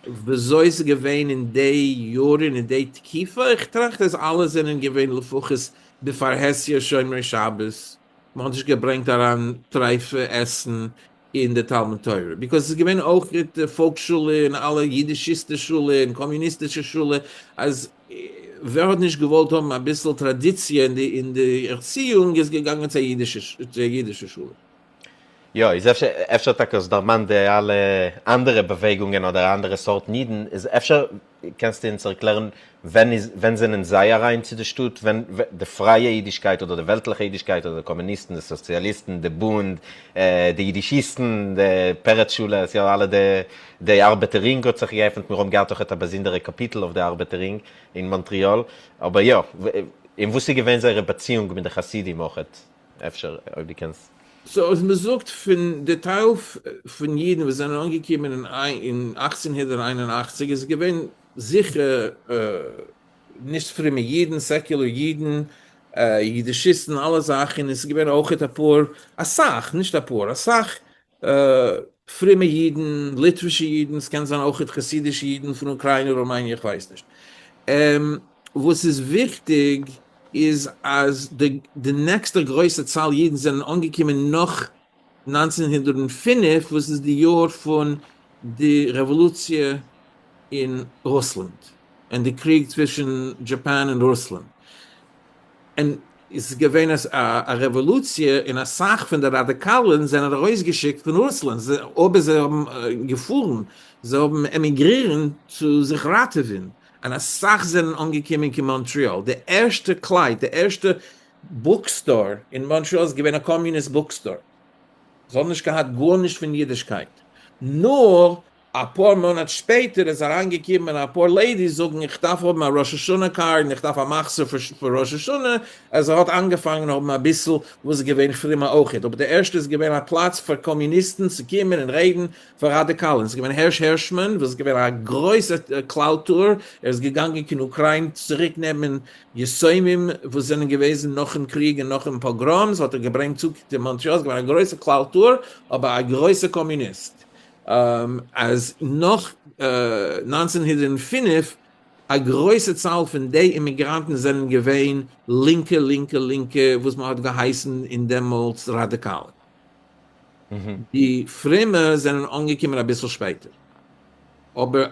וויאזוי ס'איז געווען אין די יארן אין די תקופה, איך טראכט אז אלע זענען געווען לפחות בפרהסיא שומרי שבת, מען האט נישט געברענגט אריין טרייפע עסן אין די תלמוד תורה, because ס'איז געווען אויך די פאלקס שולע און אלע אידישיסטע שולע און קאמיוניסטישע שולע, אז ווער האט נישט געוואלט האבן אביסל טראדיציע אין די ערציאונג איז געגאנגען צו א אידישע שולע. יא, איז אפשר, אפשר טאקע האסט דערמאנט די אלע אנדערע באוועגונגען אדער אנדערע סארטן אידן, איז אפשר קענסטו אונז ערקלערן ווען איז, ווען זענען זיי אריין צו די שטאט, ווען די פרייע אידישקייט אדער די וועלטליכע אידישקייט אדער די קאמוניסטן, די סאציאליסטן, די בונד, די אידישיסטן, די פרץ שולעס, יא אלע די, די ארבעטער רינג האט זיך געעפנט, מיר האבן געהאט אויכעט א באזונדערע קאפיטל אויף די ארבעטער רינג אין מאנטריאל, אבער יא, און וואס איז געווען זייערע באציאונג מיט די חסידים אויכעט? אפשר אויב דו קענסט. so אז מ'זאגט פון די טייל פון אידן וואס זענען אנגעקומען אין 1881 איז געווען זיכער נישט פרומע אידן, secular אידן, אידישיסטן, אלע זאכן, און ס'איז געווען אויכעט אפאר, אסאך, נישט אפאר, אסאך פרומע אידן, ליטווישע אידן, ס'קען זיין אויכעט חסידישע אידן פון אוקריינע, רומעניע, איך ווייס נישט. וואס איז וויכטיג איז אז די נעקסטע גרויסע צאל אידן זענען אנגעקומען נאך 1905 וואס איז די יאר פון די רעוואלוציע אין רוסלאנד און די קריג צווישן דזשאפאן און רוסלאנד און עס איז געווען א רעוואלוציע און אסאך פון די ראדיקאלן זענען ארויסגעשיקט פון רוסלאנד אבער זיי האבן געפארן זיי האבן עמיגרירן צו זיך ראטעווען און אסאך זענען אנגעקומען קיין מאנטריאל, די ערשטע קלייט, די ערשטע book store אין מאנטריאל איז געווען א קאמיוניסט book store, זיי האבן נישט געהאט גארנישט פון אידישקייט, נאר אפאר מאנאט שפעטער איז אריינגעקומען אפאר ladies זאגן איך דארף האבן א ראש השנה card און איך דארף א מחזור פאר ראש השנה, אז ער האט אנגעפאנגען האבן אביסל וואס איז געווען פרומע אויכעט, אבער די ערשטע איז געווען א פלאץ פאר קאמיוניסטן צו קומען און רעדן פאר ראדיקאלן, ס'איז געווען הערש הערשמאן וואס איז געווען א גרויסע כלל טוער, ער איז געגאנגען קיין אוקריין צוריק נעמען יתומים וואס זענען געוועזן נאכן קריג און נאכן פאגראמס האט ער געברענגט צו צו מאנטריאל, איז געווען א גרויסע כלל טוער אבער א גרויסע קאמיוניסט, אז נאך 1905. א גרויסע צאל פון די אימיגראנטן זענען געווען לינקע לינקע לינקע וואס מען האט געהייסן אין דעמאלטס ראדיקאלן. די פרומע זענען אנגעקומען אביסל שפעטער. אבער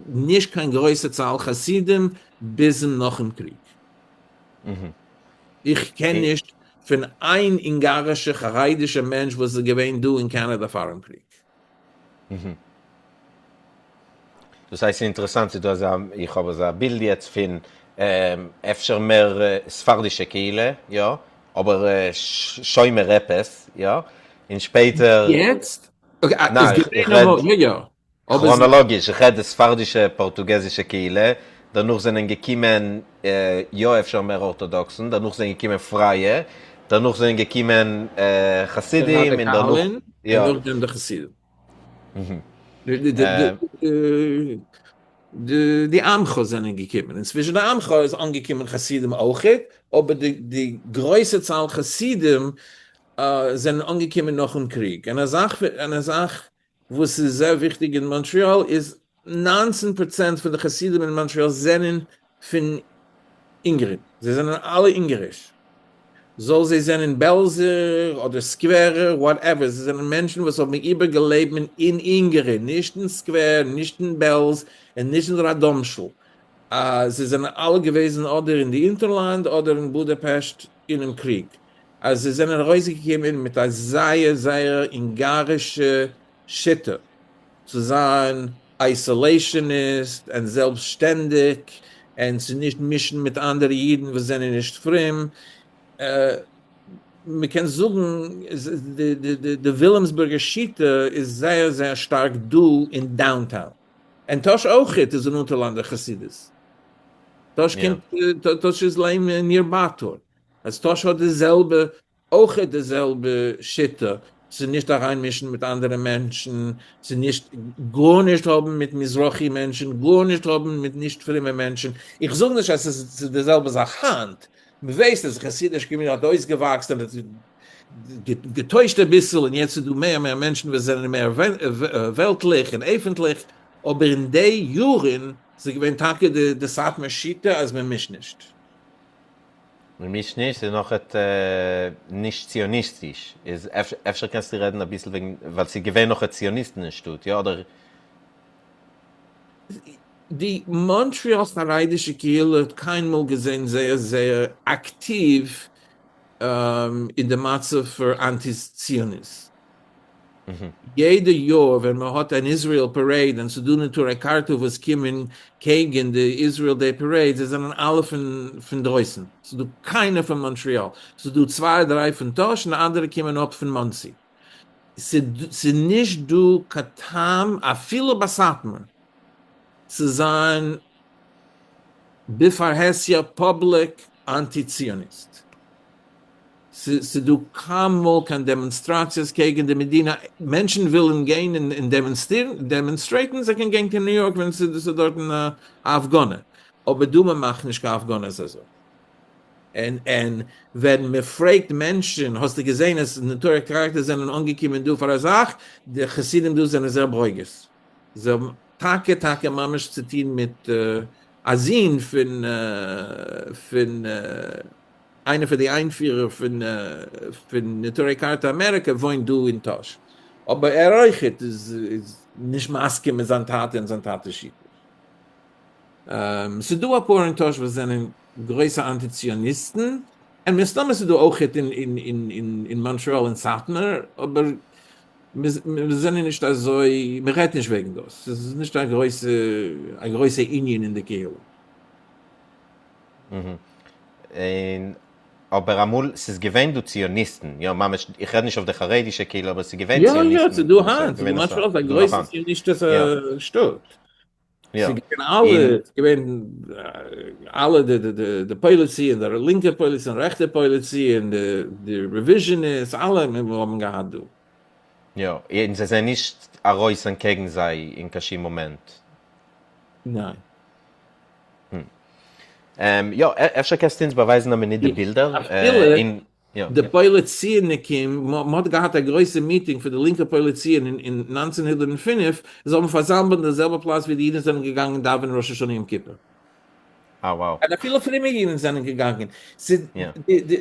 נישט קיין גרויסע צאל חסידים ביזן נאכן קריג. איך קען נישט פון איין אונגארישע חרדישע מענטש וואס איז געווען דא אין קאנאדא פארן קריג. דאס הייסט ס'איז אינטערעסאנט ס'איז דא אזא, איך האב אזא בילד יעצט פון אפשר מער ספרדישע קהילה, יא, אבער שומר עפעס, יא, און שפעטער. יעצט? ניין, איך רעד כראנאלאגיש, איך רעד די ספרדישע פארטוגעזישע קהילה, דערנאך זענען געקומען יא אפשר מער ארטאדאקסן, דערנאך זענען געקומען פרייע, דערנאך זענען געקומען חסידים, און דערנאך, יא. און נאכדעם די חסידים. די עמך זענען געקומען, און צווישן די עמך איז אנגעקומען חסידים אויכעט, אבער די גרויסע צאל חסידים זענען אנגעקומען נאכן קריג, און א זאך וואס איז זייער וויכטיג אין מאנטריאל איז 19% פון די חסידים אין מאנטריאל זענען פון אונגערן, זיי זענען אלע אונגעריש, זאל זיי זענען בעלזער אדער סקווערער whatever, זיי זענען מענטשן וואס האבן איבערגעלעבן אין אונגערן, נישט אין סקווער, נישט אין בעלז, און נישט אין ראדאמשל, זיי זענען אלע געוועזן אדער אין די אונטערלאנד אדער אין בודאפעשט אינעם קריג. אז זיי זענען ארויסגעקומען מיט א זייער זייער אונגארישע שיטה צו זיין isolationist און זעלבסטשטענדיג און צו נישט מישן מיט אנדערע אידן וואס זענען נישט פרום, מ'קען זאגן די וויליאמסבורגער שיטה איז זייער זייער שטארק דא אין downtown, און טאהש אויכעט איז אן אונטערלאנדער חסידות, טאהש קומט טאהש איז לעם נירבאטור. אז טאהש האט די זעלבע אויכעט די זעלבע שיטה צו נישט אריינמישן מיט אנדערע מענטשן, צו נישט גארנישט האבן מיט מזרחי מענטשן, גארנישט האבן מיט נישט פרומע מענטשן, איך זאג נישט אז עס איז די זעלבע זאך היינט, מען ווייסט אז חסידיש community האט אויסגעוואקסן און האט געטוישט אביסל און יעצט איז דא מער מער מענטשן וואס זענען מער וועלטליך און עפענטליך, אבער אין די יארן איז געווען טאקע די סאטמאר שיטה אז מען מישט נישט. מען מישט נישט, ס'איז נאכעט נישט ציוניסטיש, איז אפשר קענסטו רעדן אביסל וועגן, ווייל ס'איז געווען נאכעט ציוניסטן אין שטאט, יא אדער? די מאנטריאל חרדישע קהילה האט קיינמאל געזען זייער זייער אקטיוו אין די מצב פאר אנטי ציונות. יעדע יאר ווען מען האט אן Israel parade און ס'דא נטורי קרתא וואס קומען קעגן די Israel Day parade, זיי זענען אלע פון דרויסן, ס'דא קיינער פון מאנטריאל, ס'דא צוויי דריי פון טאהש און די אנדערע קומען אפ פון מאנסי, ס'נישט דא קיין טעם אפילו ביי סאטמאר צו זיין בפרהסיא public אנטי ציוניסט. ס'דא קיינמאל קיין דעמאנסטראציעס קעגן די מדינה, מענטשן ווילן גיין און דעמאנסטרעיטן, זיי קענען גיין קיין ניו יארק ווען ס'איז דארטן א הפגנה, אבער דא מען מאכט נישט קיין הפגנות אזוי. און ווען מען פרעגט מענטשן האסטו געזען אז נטורי קרתא זענען אנגעקומען דא פאר א זאך, די חסידים דא זענען זייער ברוגז, זיי האבן טאקע טאקע ממש צוטון מיט א זון פון פון איינער פון די איינפירער פון פון נטורי קרתא אמעריקא וואוינט דא אין טאהש, אבער ער אויכעט איז נישט מסכים מיט זיין טאטע און זיין טאטע'ס שיטה. ס'איז דא אפאר אין טאהש וואס זענען גרויסע אנטי ציוניסטן, און מסתמא ס'איז דא אויכעט אין מאנטריאל און סאטמאר, אבער מיר זענען נישט אזוי, מ'רעדט נישט וועגן דאס, ס'איז נישט א גרויסע א גרויסע ענין אין די קהילה. און אבער אמאל ס'איז געווען דא ציוניסטן, יא ממש, איך רעד נישט אויף די חרדישע קהילה אבער ס'איז געווען ציוניסטן. יא יא ס'איז דא היינט, ס'איז דא מאנטריאל איז א גרויסע ציוניסטישע שטאט. ס'איז געווען אלע, ס'איז געווען אלע די פועלי ציון, די לינקע פועלי ציון, רעכטע פועלי ציון, די revisionist, אלע האבן געהאט דא. יא, און זיי זענען נישט ארויס אנטקעגן זיי אין קיין שום מאמענט. ניין. יא, אפשר קענסטו אונז באווייזן א מינוט די בילדער? אפילו די פועלי ציון'ניקים, מ'האט געהאט א גרויסע מיטינג פון די לינקע פועלי ציון אין 1905, זיי האבן פארזאמלט אין די זעלבע פלאץ ווי די אידן זענען געגאנגען דאווענען ראש השנה יום כיפור. אה wow. און אפילו פרומע אידן זענען געגאנגען.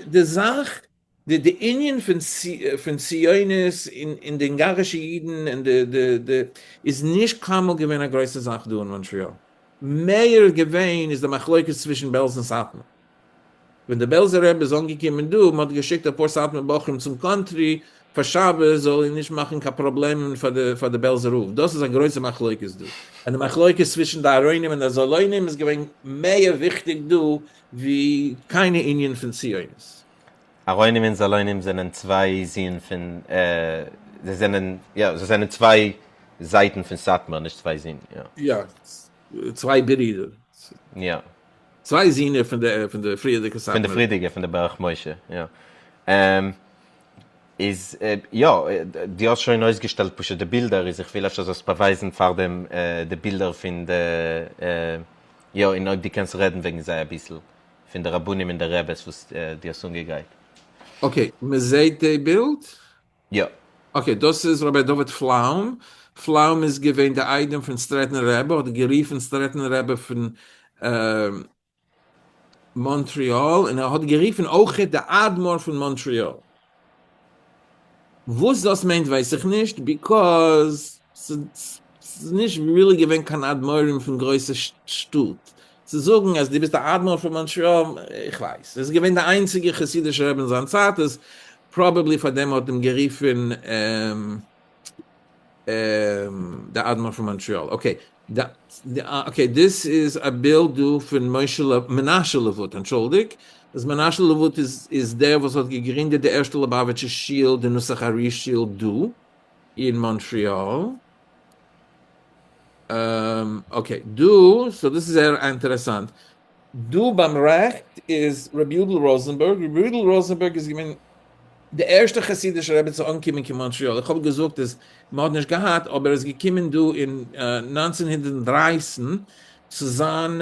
די זאך, די ענין פון ציונות און די אונגארישע אידן און די די איז נישט קיינמאל געווען א גרויסע זאך דא אין מאנטריאל. מער געווען איז די מחלוקת צווישן בעלז און סאטמאר. ווען די בעלזער רבי איז אנגעקומען דא, מען האט געשיקט אפאר סאטמאר בחורים צום קאנטרי פאר שבת זאל ער נישט מאכן קיין פראבלעמען פאר די בעלזער רב, דאס איז א גרויסע מחלוקת דא, און די מחלוקת צווישן די ארוינים און די זאלוינים איז געווען מער וויכטיג דא ווי קיינע ענין פון ציונות. ארוינים און זאלוינים זענען צוויי זין פון, זיי זענען, יא, זיי זענען צוויי זייטן פון סאטמאר, נישט צוויי זין, יא. יא, צוויי ברידער. יא. צוויי זינער פון די פון די פריערדיגע פון די סאטמאר. פריערדיגע, פון די ברך משה, יא. איז יא, דו האסט שוין אויסגעשטעלט פשוט די בילדער, איז איך וויל אפשר זאלסט באווייזן פארדעם די בילדער פון די, יא, און אויב דו קענסט רעדן וועגן זיי אביסל, פון די רבנים און די רעבעס וואס דו האסט אנגעגרייט. okay, מען זעהט די בילד? יא. okay, דאס איז רבי דוד פלאום, פלאום איז געווען די איידעם פון סטרעטין רבי, האט גערופן סטרעטין רבי פון מאנטריאל, און ער האט גערופן אויכעט די אדמו"ר פון מאנטריאל. וואס דאס מיינט ווייס איך נישט, because ס'איז נישט really געווען קיין אדמורים פון גרויסע שטאט צו זאגן אז דו ביסט א אדמו"ר פון מאנטריאל, איך ווייס, ער איז געווען די איינציגע חסידישע רבי אין זיין צייט, איז probably פאר דעם האט אים גערופן די אדמו"ר פון מאנטריאל. okay, okay, דאס איז א בילד דא פון משה מנשה לבוט, אנטשולדיג, אז מנשה לבוט איז דער וואס האט געגרינדעט די ערשטע ליובאוויטשע שול, די נוסח ארי שול דא אין מאנטריאל. okay, דא, so דאס איז זייער אינטערעסאנט, דא ביים רעכט איז רבי יודל ראזענבערג, רבי יודל ראזענבערג איז געווען די ערשטע חסידישע רבי צו אנקומען קיין מאנטריאל, איך האב געזאגט אז מען האט נישט געהאט, אבער ער איז געקומען דא אין 1913 צו זיין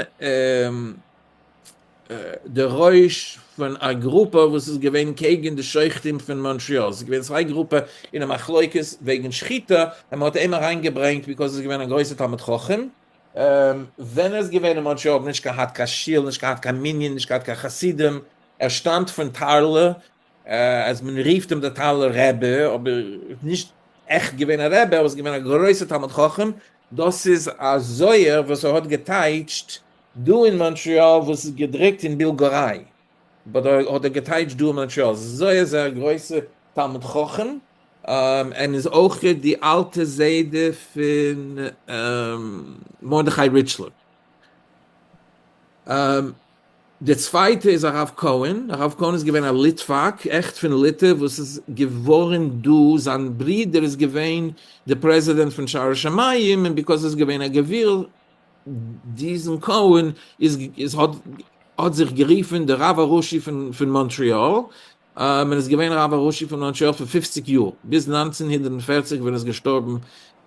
די ראש פון א גרופע וואס איז געווען קעגן די שוחטים פון מאנטריאל, עס איז געווען צוויי גרופע אין א מחלוקת וועגן שחיטה, און מען האט אים אריינגעברענגט because ער איז געווען א גרויסער תלמיד חכם, ווען ער איז געווען אין מאנטריאל האט נישט געהאט קיין שול, נישט געהאט קיין מנין, נישט געהאט קיין חסידים, ער שטאמט פון טארלע, אז מען רופט אים דער טארלער רבי, אבער נישט עכט געווען א רבי, אבער איז געווען א גרויסער תלמיד חכם, דאס איז א זוהר וואס ער האט געטייטשט דא אין מאנטריאל וואס איז געדרוקט אין בילגוריי, but האט ער געטייטשט דא אין מאנטריאל, זייער זייער גרויסע תלמיד חכם, און איז אויך די אלטע זיידע פון מרדכי ריטשלער. די צווייטע איז הרב קאהן, הרב קאהן איז געווען א ליטוואק, עכט פון ליטע, וואס איז געווארן דא, זיין ברודער איז געווען די פרעזידענט פון שערי שמים, און because ער איז געווען א גביר, דיזן קאהן איז איז האט האט זיך גערופן די רב הראשי פון פון מאנטריאל, און איז געווען רב הראשי פון מאנטריאל פאר 50 יאר, ביז 1940 ווען ער איז געשטארבן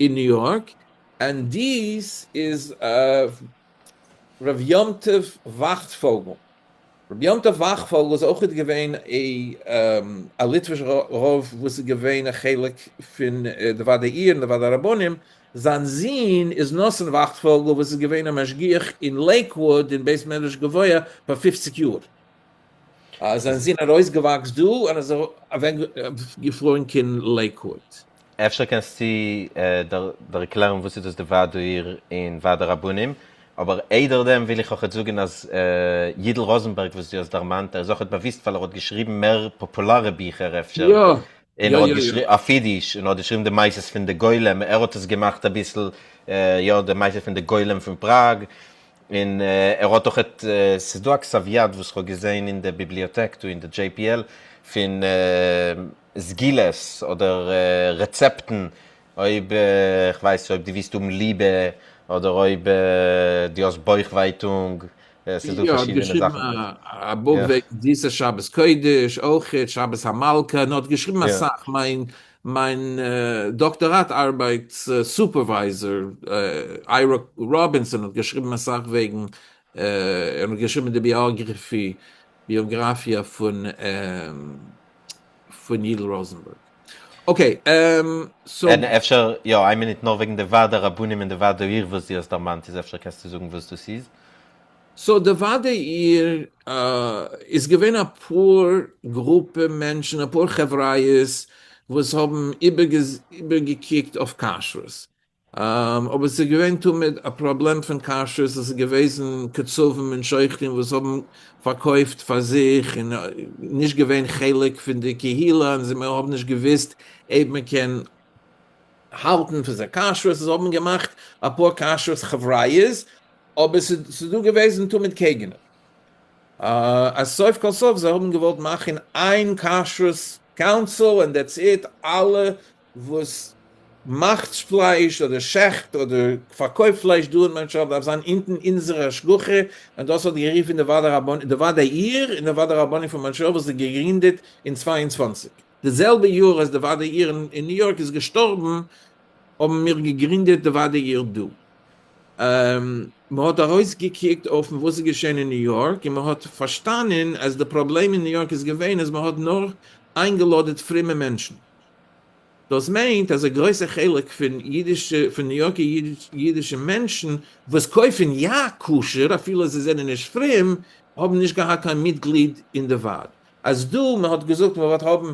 אין ניו יארק, און דיס איז ר' יום טוב וואכטפויגל. ר' יום טוב וואכטפויגל איז אויכעט געווען א ליטווישע רב וואס איז געווען א חלק פון די ועד העיר און די ועד הרבנים, זיין זון איז נתן וואכטפויגל וואס איז געווען א משגיח אין לעיקוואוד אין בית מדרש גבוה פאר 50 יאר. זיין זון ארויסגעוואקסט דא און איז אוועק געפלויען קיין לעיקוואוד. אפשר קענסטו ערקלערן וואס איז דאס די ועד העיר און ועד הרבנים, אבער איידער דעם וויל איך אויכעט זאגן אז יידל ראזענבערג וואס דו האסט דערמאנט, ער איז אויכעט באוויסט ווייל ער האט געשריבן מער פאפולארע ביכער אפשר, און ער האט געשריבן אויף אידיש, און ער האט געשריבן די מעשות פון די גולם, ער האט עס געמאכט אביסל, יא, די מעשה פון די גולם פון פראג, און ער האט אויכעט, ס'איז דא א כתב יד וואס כ'האב געזעהן אין די ביבליאטעק דא אין די JPL פון סגולות אדער רעצעפטן אויב כ'ווייס אויב דו ווילסט האבן ליבע אדער אויב דו האסט בויך ווייטונג, ס'איז דא יא, האט פארשידענע געשריבן זאכן. א בוק וועגן זיסע שבת קודש, אויכעט שבת המלכה, און האט געשריבן אסאך, מיין מיין דאקטאראט ארבייט supervisor איירא ראבינסאן האט געשריבן אסאך וועגן, ער האט געשריבן די ביאגרעפי, ביאגראפיע פון פון יידל ראזענבערג. okay, so. און אפשר, יא, איין מינוט נאר וועגן די ועד הרבנים און די ועד העיר וואס דו האסט דערמאנט, איז אפשר קענסטו זאגן וואס דאס איז? So די ועד העיר איז געווען אפאר גרופע מענטשן, אפאר חבריות וואס האבן איבערגעקוקט אויף כשרות, אבער ס'איז געווען תמיד א פראבלעם פון כשרות, עס איז געוועזן קצבים און שוחטים וואס האבן פארקויפט פאר זיך און נישט געווען חלק פון די קהילה און זיי האבן נישט געוויסט אויב מען קען האלטן פון זיי כשרות, זיי האבן געמאכט אפאר כשרות חבריות אבער ס'איז דא געוועזן תמיד קעגנער אז סוף כל סוף זיי האבן געוואלט מאכן איין כשרות council און that's it, אלע וואס מאכט פלייש אדער שעכט אדער פארקויפט פלייש דא אין מאנטריאל דארף זיין אונטן אונזערע השגחה, און דאס האט גערופן די ועד הרבנים, די ועד העיר און די ועד הרבנים פון מאנטריאל וואס איז געגרינדעט אין 22. די זעלבע יאר אז די ועד העיר אין ניו יארק איז געשטארבן האבן מיר געגרינדעט די ועד העיר דא. מען האט ארויסגעקוקט אויפן וואס איז געשען אין ניו יארק און מען האט פארשטאנען אז די פראבלעם אין ניו יארק איז געווען אז מען האט נאר איינגעלאדעט פרומע מענטשן. דאס מיינט אז א גרויסע חלק פון אידישע, פון ניו יארקער אידישע מענטשן וואס קויפן יא כשר אפילו זיי זענען נישט פרום, האבן נישט געהאט קיין מיטגליד אין די ועד. אז דא מען האט געזאגט מען וועט האבן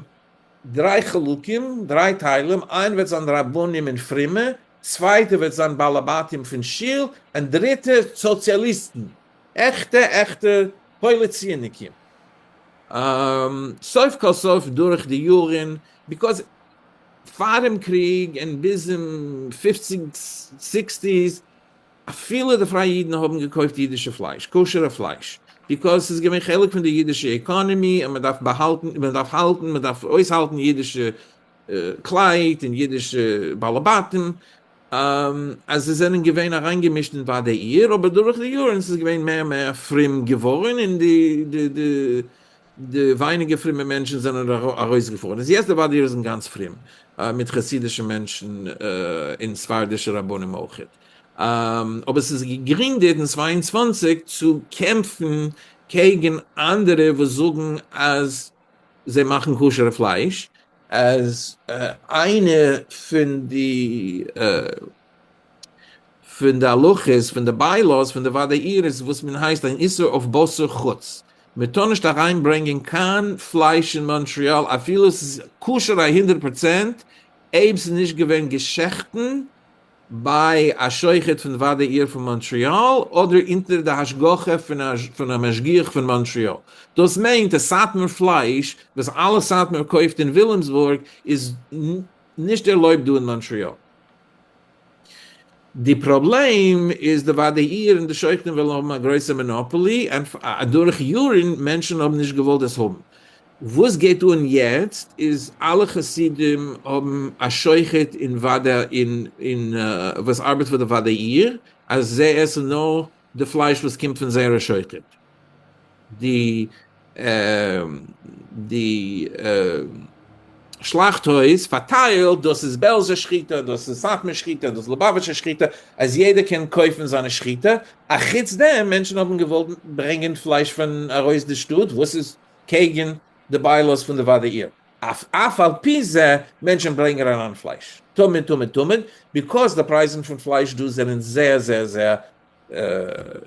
דריי חלקים, דריי טיילן, איין וועט זיין רבנים און פרומע, צווייטע וועט זיין בעלי בתים פון שול, און דריטע סאציאליסטן, עכטע עכטע פועלי ציוניקים. סוף כל סוף דורך די יארן, because פאר'ן קריג און ביז אין פופציג sixties, אפילו די פרייע אידן האבן געקויפט אידישע פלייש, כשר'ע פלייש, because ס'איז געווען חלק פון די אידישע economy און מ'דארף באהאלטן, מ'דארף האלטן, מ'דארף אויסהאלטן אידישע קלייט און אידישע בעלי בתים, אז זיי זענען געווען אריינגעמישט אין ועד העיר, אבער דורך די יארן ס'איז געווען מער מער פרום געווארן און די די די די ווייניגער פרומע מענטשן זענען ארויסגעפארן, איז יעצט די ועד העיר זענען גאנץ פרום, מיט חסידישע מענטשן און ספרדישע רבנים אויכעט, אבער ס'איז געגרינדעט אין 22 צו קעמפן קעגן אנדערע וואס זאגן אז זיי מאכן כשר'ע פלייש, אז איינע פון די פון די הלכות פון די bylaws פון די ועד העיר איז וואס מען הייסט אן איסור אויף בשר חוץ, מען טאר נישט אריין ברענגען קיין פלייש אין מאנטריאל אפילו עס איז כשר א הונדרעט פראצענט אויב ס'איז נישט געווען געשעכטן ביי א שוחט פון ועד העיר פון מאנטריאל אדער אונטער די השגחה פון א משגיח פון מאנטריאל. דאס מיינט אז סאטמאר פלייש וואס אלע סאטמאר קויפט אין וויליאמסבורג איז נישט ערלויבט דא אין מאנטריאל. די פראבלעם איז די ועד העיר און די שוחטים ווילן האבן א גרויסע monopoly און אדורך יארן מענטשן האבן נישט געוואלט עס האבן. וואס גייט אן יעצט איז אלע חסידים האבן א שוחט אין ועד אין אין וואס ארבעט פאר די ועד העיר אז זיי עסן נאר די פלייש וואס קומט פון זייערע שוחט. די די שלאכט הויז פארטיילט דאס איז בעלזע שחיטה דאס איז סאטמאר שחיטה דאס ליובאוויטשער שחיטה אז יעדער קען קויפן זיינע שחיטה, א חוץ דעם מענטשן האבן געוואלט ברענגען פלייש פון ארויס די שטאט וואס איז קעגן די bylaws פון די ועד העיר, אף על פי זה מענטשן ברענגען אריין פלייש תמיד תמיד תמיד because די פרייזן פון פלייש דא זענען זייער זייער זייער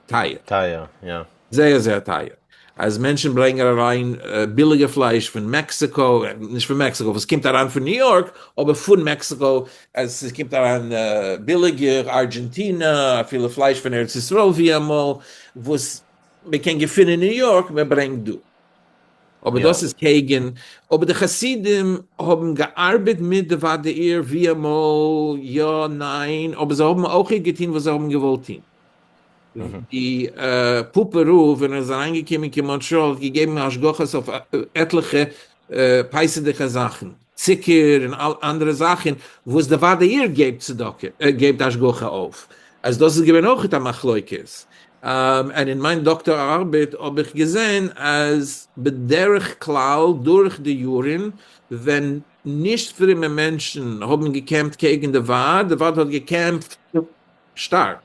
טייער. טייער, יא. זייער זייער טייער. אז מענטשן ברענגען אריין ביליגע פלייש פון מעקסיקא, נישט פון מעקסיקא, וואס קומט אריין פון ניו יארק, אבער פון מעקסיקא, אז ס'קומט אריין ביליגער, ארגענטינא, אפילו פלייש פון ארץ ישראל ווי אמאל, וואס מען קען געפינען אין ניו יארק, מען ברענגט דא. אבער דאס איז קעגן, אבער די חסידים האבן געארבעט מיט די ועד העיר ווי אמאל, יא, ניין, אבער זיי האבן אויך געטון וואס זיי האבן געוואלט טון. די פאפא רב ווען ער איז אריינגעקומען קיין מאנטריאל האט געגעבן השגחות אויף עטליכע פסח'דיגע זאכן, צוקער און אנדערע זאכן וואס די ועד העיר געבט צדקה, געבט השגחה אויף, אז דאס איז געווען אויך א מחלוקת, און אין מיין דאקטאר ארבעט האב איך געזען אז בדרך כלל דורך די יארן ווען נישט פרומע מענטשן האבן געקעמפט קעגן די ועד, די ועד האט געקעמפט שטארק,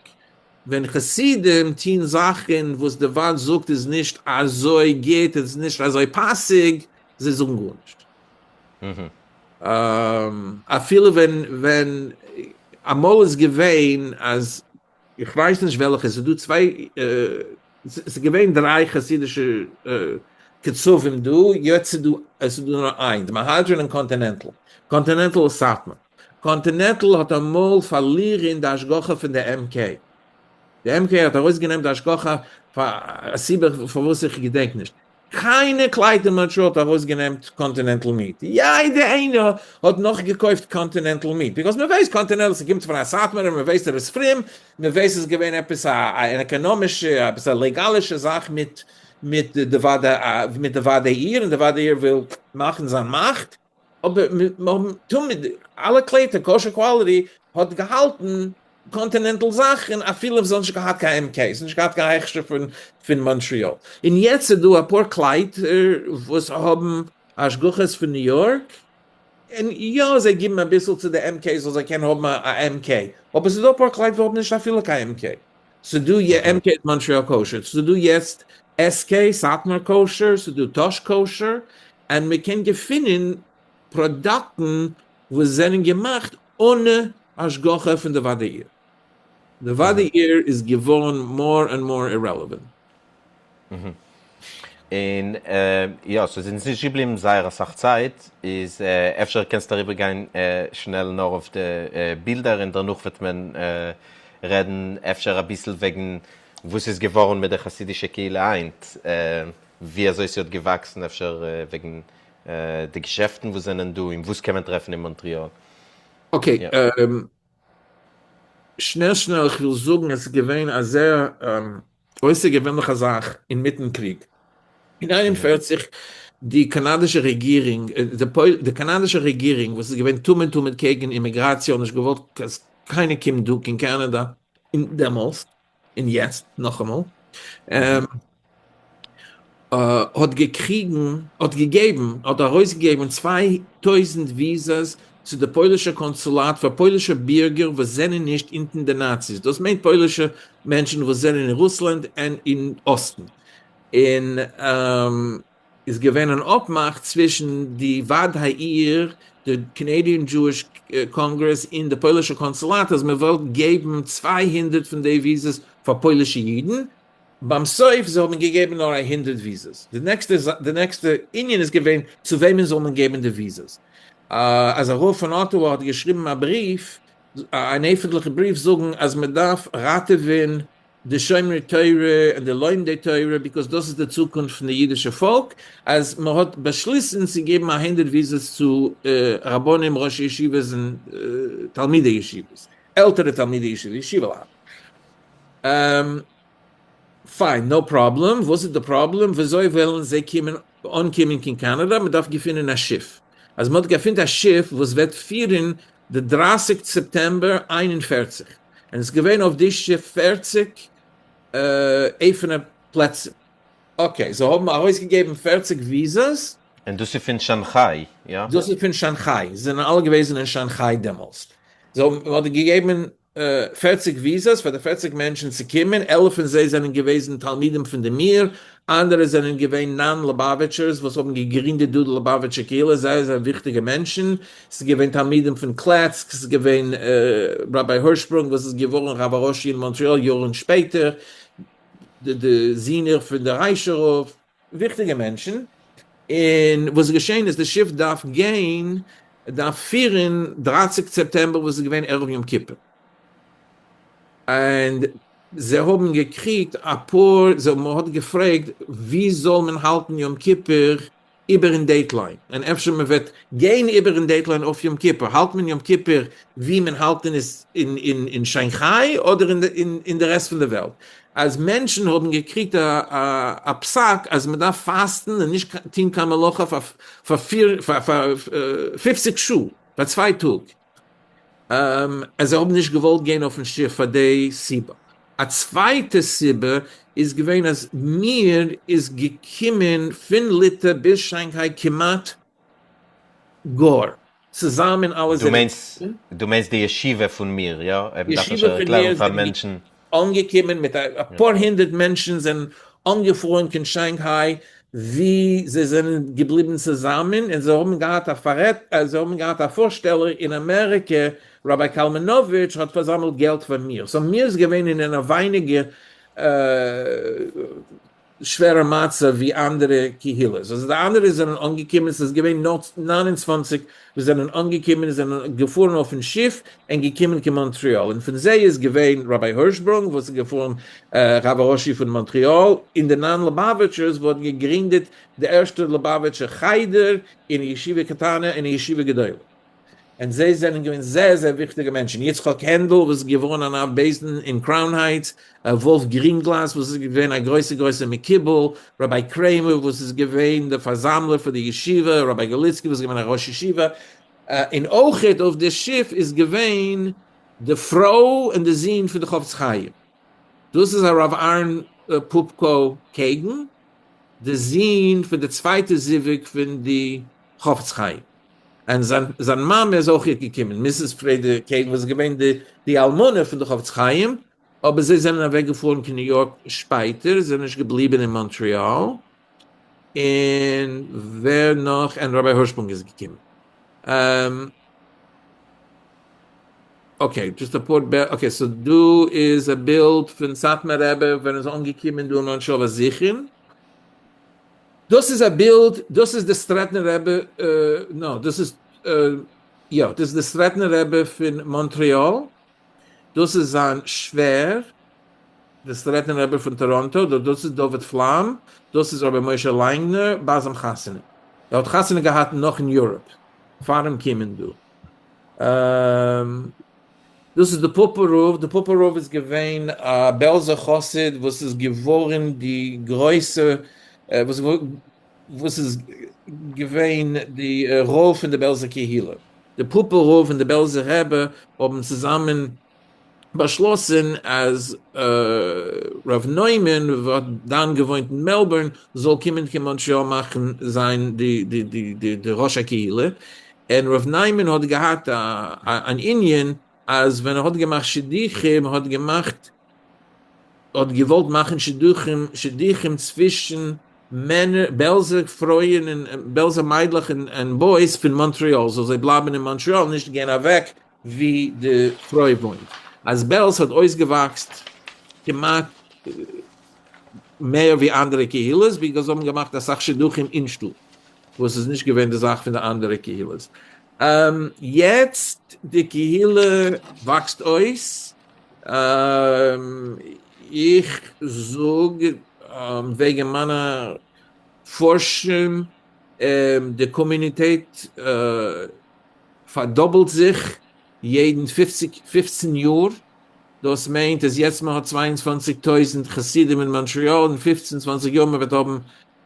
ווען חסידים טוהן זאכן וואס די ועד זאגט איז נישט אזוי גוט, איז נישט אזוי פאסיג, זיי זאגן גארנישט. אפילו ווען ווען אמאל איז געווען אז איך ווייס נישט וועלכע, ס'איז דא צוויי ס'איז געווען דריי חסידישע קצבים דא, יעצט איז דא, עס איז דא נאר איינס, מהדרין און קאנטינענטל. קאנטינענטל איז סאטמאר. קאנטינענטל האט אמאל פארלירען די השגחה פון די MK. די MK האט ארויסגענעמט די השגחה פאר א סיבה פארוואס איך געדענק נישט. קיינער קלייט אין מאנטריאל האט ארויסגענעמט קאנטינענטל meat, יעדע איינער האט נאך געקויפט קאנטינענטל meat, because מען ווייסט קאנטינענטל ס'קומט פון א סאטמארער מען ווייסט ער איז פרום, מען ווייסט ס'איז געווען עפעס א אן עקאנאמישע עפעס א לעגאלישע זאך מיט מיט די ועד מיט די ועד העיר און די ועד העיר וויל מאכן זיין מאכט, אבער מ'האבן תמיד אלע קלייטער kosher quality האט געהאלטן קאנטינענטל זאכן אפילו זיי האבן נישט געהאט קיין MK, זיי האבן נישט געהאט קיין הכשר פון פון מאנטריאל, און יעצט איז דא אפאר קלייטער וואס האבן השגחות פון ניו יארק, און יא זיי גיבן אביסל צו די MK זאל זיי קענען האבן א MK, אבער ס'איז דא אפאר קלייט וואס האבן נישט אפילו קיין MK. ס'דא MK איז מאנטריאל kosher, ס'דא יעצט SK סאטמאר kosher, ס'דא טאהש kosher, און מ'קען געפינען פראדאקטן וואס זענען געמאכט אנע השגחה פון די ועד העיר. די ועד העיר איז געווארן more and more irrelevant. און יא, ס'איז אונז נישט געבליבן זייער אסאך צייט, איז אפשר קענסטו אריבערגיין שנעל נאר אויף די בילדער און דערנאך וועט מען רעדן אפשר אביסל וועגן וואס איז געווארן מיט די חסידישע קהילה היינט, ווי אזוי ס'האט געוואקסן, אפשר וועגן די געשעפטן וואס זענען דא און וואס קען מען טרעפן אין מאנטריאל. okay, שנעל שנעל איך וויל זאגן עס איז געווען א זייער אויסערגעווענליכע זאך אינמיטן קריג אין 41 די קאנאדישע רעגירונג די קאנאדישע רעגירונג וואס איז געווען תמיד תמיד קעגן אימיגראציע האט נישט געוואלט אז קיינער קומט דא קיין קאנאדא אין דעמאלסט און יעצט נאכאמאל האט געקריגן, האט געגעבן, האט ארויסגעגעבן 2000 וויזאס צו די פוילישע קאנסולאט פאר פוילישע בירגער וואס זענען נישט אונטן די נאציס, דאס מיינט פוילישע מענטשן וואס זענען אין רוסלאנד און אין אסטן, און איז געווען אן אפמאך צווישן די ועד העיר, די Canadian Jewish Congress און די פוילישע קאנסולאט אז מען וואלט געבן 200 פון די וויזאס פאר פוילישע אידן, ביים סוף זיי האבן געגעבן נאר א הונדרעט וויזעס, די נעקסטע די נעקסטע ענין איז געווען צו וועמען זאל מען געבן די וויזעס, אז א רב פון אטאווא האט געשריבן א בריוו, אן עפענטליכע בריוו זאגן אז מען דארף ראטעווען די שומרי תורה און די לומדי תורה because דאס איז די צוקונפט פון די אידישע פאלק, אז מען האט באשליסן צו געבן א הונדרעט וויזעס צו רבנים ראשי ישיבות און תלמידי ישיבות, עלטערע תלמידי ישיבות, ישיבה לייט. פיין, no problem, וואס איז די פראבלעם? וויאזוי וועלן זיי קומען אנקומען קיין קאנאדא? מען דארף געפינען א שיף. אז מען האט געפינט א שיף וואס וועט פירן די 30 סעפטעמבער 41, און עס איז געווען אויף די שיף 40 אפענע פלעצער. okay, זיי האבן ארויסגעגעבן 40 וויזעס. און דאס איז פון שאנכיי, יא? דאס איז פון שאנכיי, זיי זענען אלע געוועזן אין שאנכיי דעמאלסט. זיי האבן, מען האט געגעבן 40 וויזאס פאר די 40 מענטשן צו קומען, 11 פון זיי זענען געוועזן תלמידים פון די מיר, אנדערע זענען געווען נײַן ליובאוויטשערס וואס האבן געגרינדעט דא די ליובאוויטשער קהילה, זייער זייער וויכטיגע מענטשן, ס'איז געווען תלמידים פון קלעצק, ס'איז געווען ראביי הירשפרונג וואס איז געווארן רב הראשי אין מאנטריאל יארן שפעטער, די זינער פון די ריישער רב, וויכטיגע מענטשן, און וואס איז געשען איז די שיף דארף גיין, דארף פירן 30 סעפטעמבער וואס איז געווען ערב יום כיפור, און זיי האבן געקריגט אפאר, זיי האבן, מען האט געפרעגט ווי זאל מען האלטן יום כיפור איבערן deadline, און אפשר מען וועט גיין איבערן deadline אויף יום כיפור, האלט מען יום כיפור ווי מען האלט אין אין שאנכיי אדער אין די רעסט פון די וועלט, אז מענטשן האבן געקריגט א פסק אז מען דארף פאסטן און נישט טון קיין מלאכה פאר 50 שעה, פאר צוויי טאג, אז זיי האבן נישט געוואלט גיין אויפן שיף פאר די סיבה. א צווייטע סיבה איז געווען אז מיר איז געקומען פון ליטע ביז שאנכיי כמעט גאר צוזאמען אלע דו זענען מיינסט, דו מיינסט די ישיבה פון מיר, יא? מען דארף ישיבה אפשר פון ערקלערן מיר פאר זענען מענטשן. אנגעקומען מיט אפאר הונדערט מענטשן זענען אנגעפארן קיין שאנכיי ווי זיי זענען געבליבן צוזאמען און זיי האבן געהאט א פאררעט זיי האבן געהאט א פארשטעלער אין אמעריקע ראביי קאלמענאוויטש האט פארזאמלט געלט פאר מיר so מיר איז געווען אין א ווייניגער. שווערע מצב ווי אנדערע קהילות, אז די אנדערע זענען אנגעקומען, ס'איז געווען 29 וואס זענען אנגעקומען און זענען געפארן אויפן שיף און געקומען קיין מאנטריאל, און פון זיי איז געווען ראביי הירשברונג וואס איז געפארן רב הראשי פון מאנטריאל, און די ניין ליובאוויטשערס וואס האט געגרינדעט די ערשטע ליובאוויטשער חדר און ישיבה קטנה און ישיבה גדולה. און זיי זענען געווען זייער זייער וויכטיגע מענטשן, יצחק הענדל וואס איז געווארן אן אב בית דין אין קראון הייטס, וואלף גרינגלאס וואס איז געווען א גרויסע גרויסע מקובל, ראביי קרעמער וואס איז געווען דער פארזאמלער פון די ישיבה, ראביי גאליצקי וואס איז געווען א ראש ישיבה, און אויכעט אויף די שיף איז געווען די פרוי און די זון פון די חפץ חיים, דאס איז הרב אהרן פופקא קעגן, די זון פון די צווייטע זיווג פון די חפץ חיים. און זיין זיין מאמע איז אויך געקומען, Mrs. פרידע קעגן וואס איז געווען די די אלמנה פון די חפץ חיים, אבער זיי זענען אוועק געפארן קיין ניו יארק שפעטער, זיי זענען נישט געבליבען אין מאנטריאל, און ווער נאך, און ראביי הירשבונג איז געקומען. Okay, just אפאר okay, so דא איז א בילד פון סאטמאר רבי ווען ער איז אנגעקומען דא אין מאנטריאל באזוכן. דאס איז א בילד, דאס איז די סטרעטנער רבי, נא, דאס איז, יא, דאס איז די סטרעטנער רבי פון מאנטריאל, דאס איז זיין שווער, די סטרעטנער רבי פון טאראנטא, דאס איז דוד פלאם, דאס איז רבי משה ליינגנער ביי זיין חתונה, ער האט חתונה געהאט נאך אין יוראפ, פארן קומען דא. דאס איז די פאפא רב, די פאפא רב איז געווען א בעלזער חסיד וואס איז געווארן די גרויסע, וואס איז געווען די רב פון די בעלזער קהילה, די פאפא רב און די בעלזער רבי האבן צוזאמען באשלאסן אז ר' ניימאן וואס האט דאן געוואוינט אין מעלבורן זאל קומען קיין מאנטריאל מאכן זיין די ראש הקהילה, און ר' ניימאן האט געהאט אן ענין אז ווען ער האט געמאכט שידוכים האט געמאכט האט געוואלט מאכן שידוכים שידוכים צווישן מענער בעלזער פרויען און בעלזער מיידלעך און boys פון מאנטריאל זאל זיי בלייבן אין מאנטריאל נישט גיין אוועק ווי די פרוי וואוינט, אז בעלז האט אויסגעוואקסט כמעט מער ווי אנדערע קהילות, because זיי האבן געמאכט אסאך שידוכים אין שטאט, וואס איז נישט געווען די זאך פון די אנדערע קהילות. יעצט די קהילה וואקסט אויס, איך זאג וועגן מיינע פארשונג, די קאמיוניטעט פארדאפלט זיך יעדן 15 יאר, דאס מיינט אז יעצט מען האט 22,000 חסידים אין מאנטריאל, אין 15 20 יאר מען וועט האבן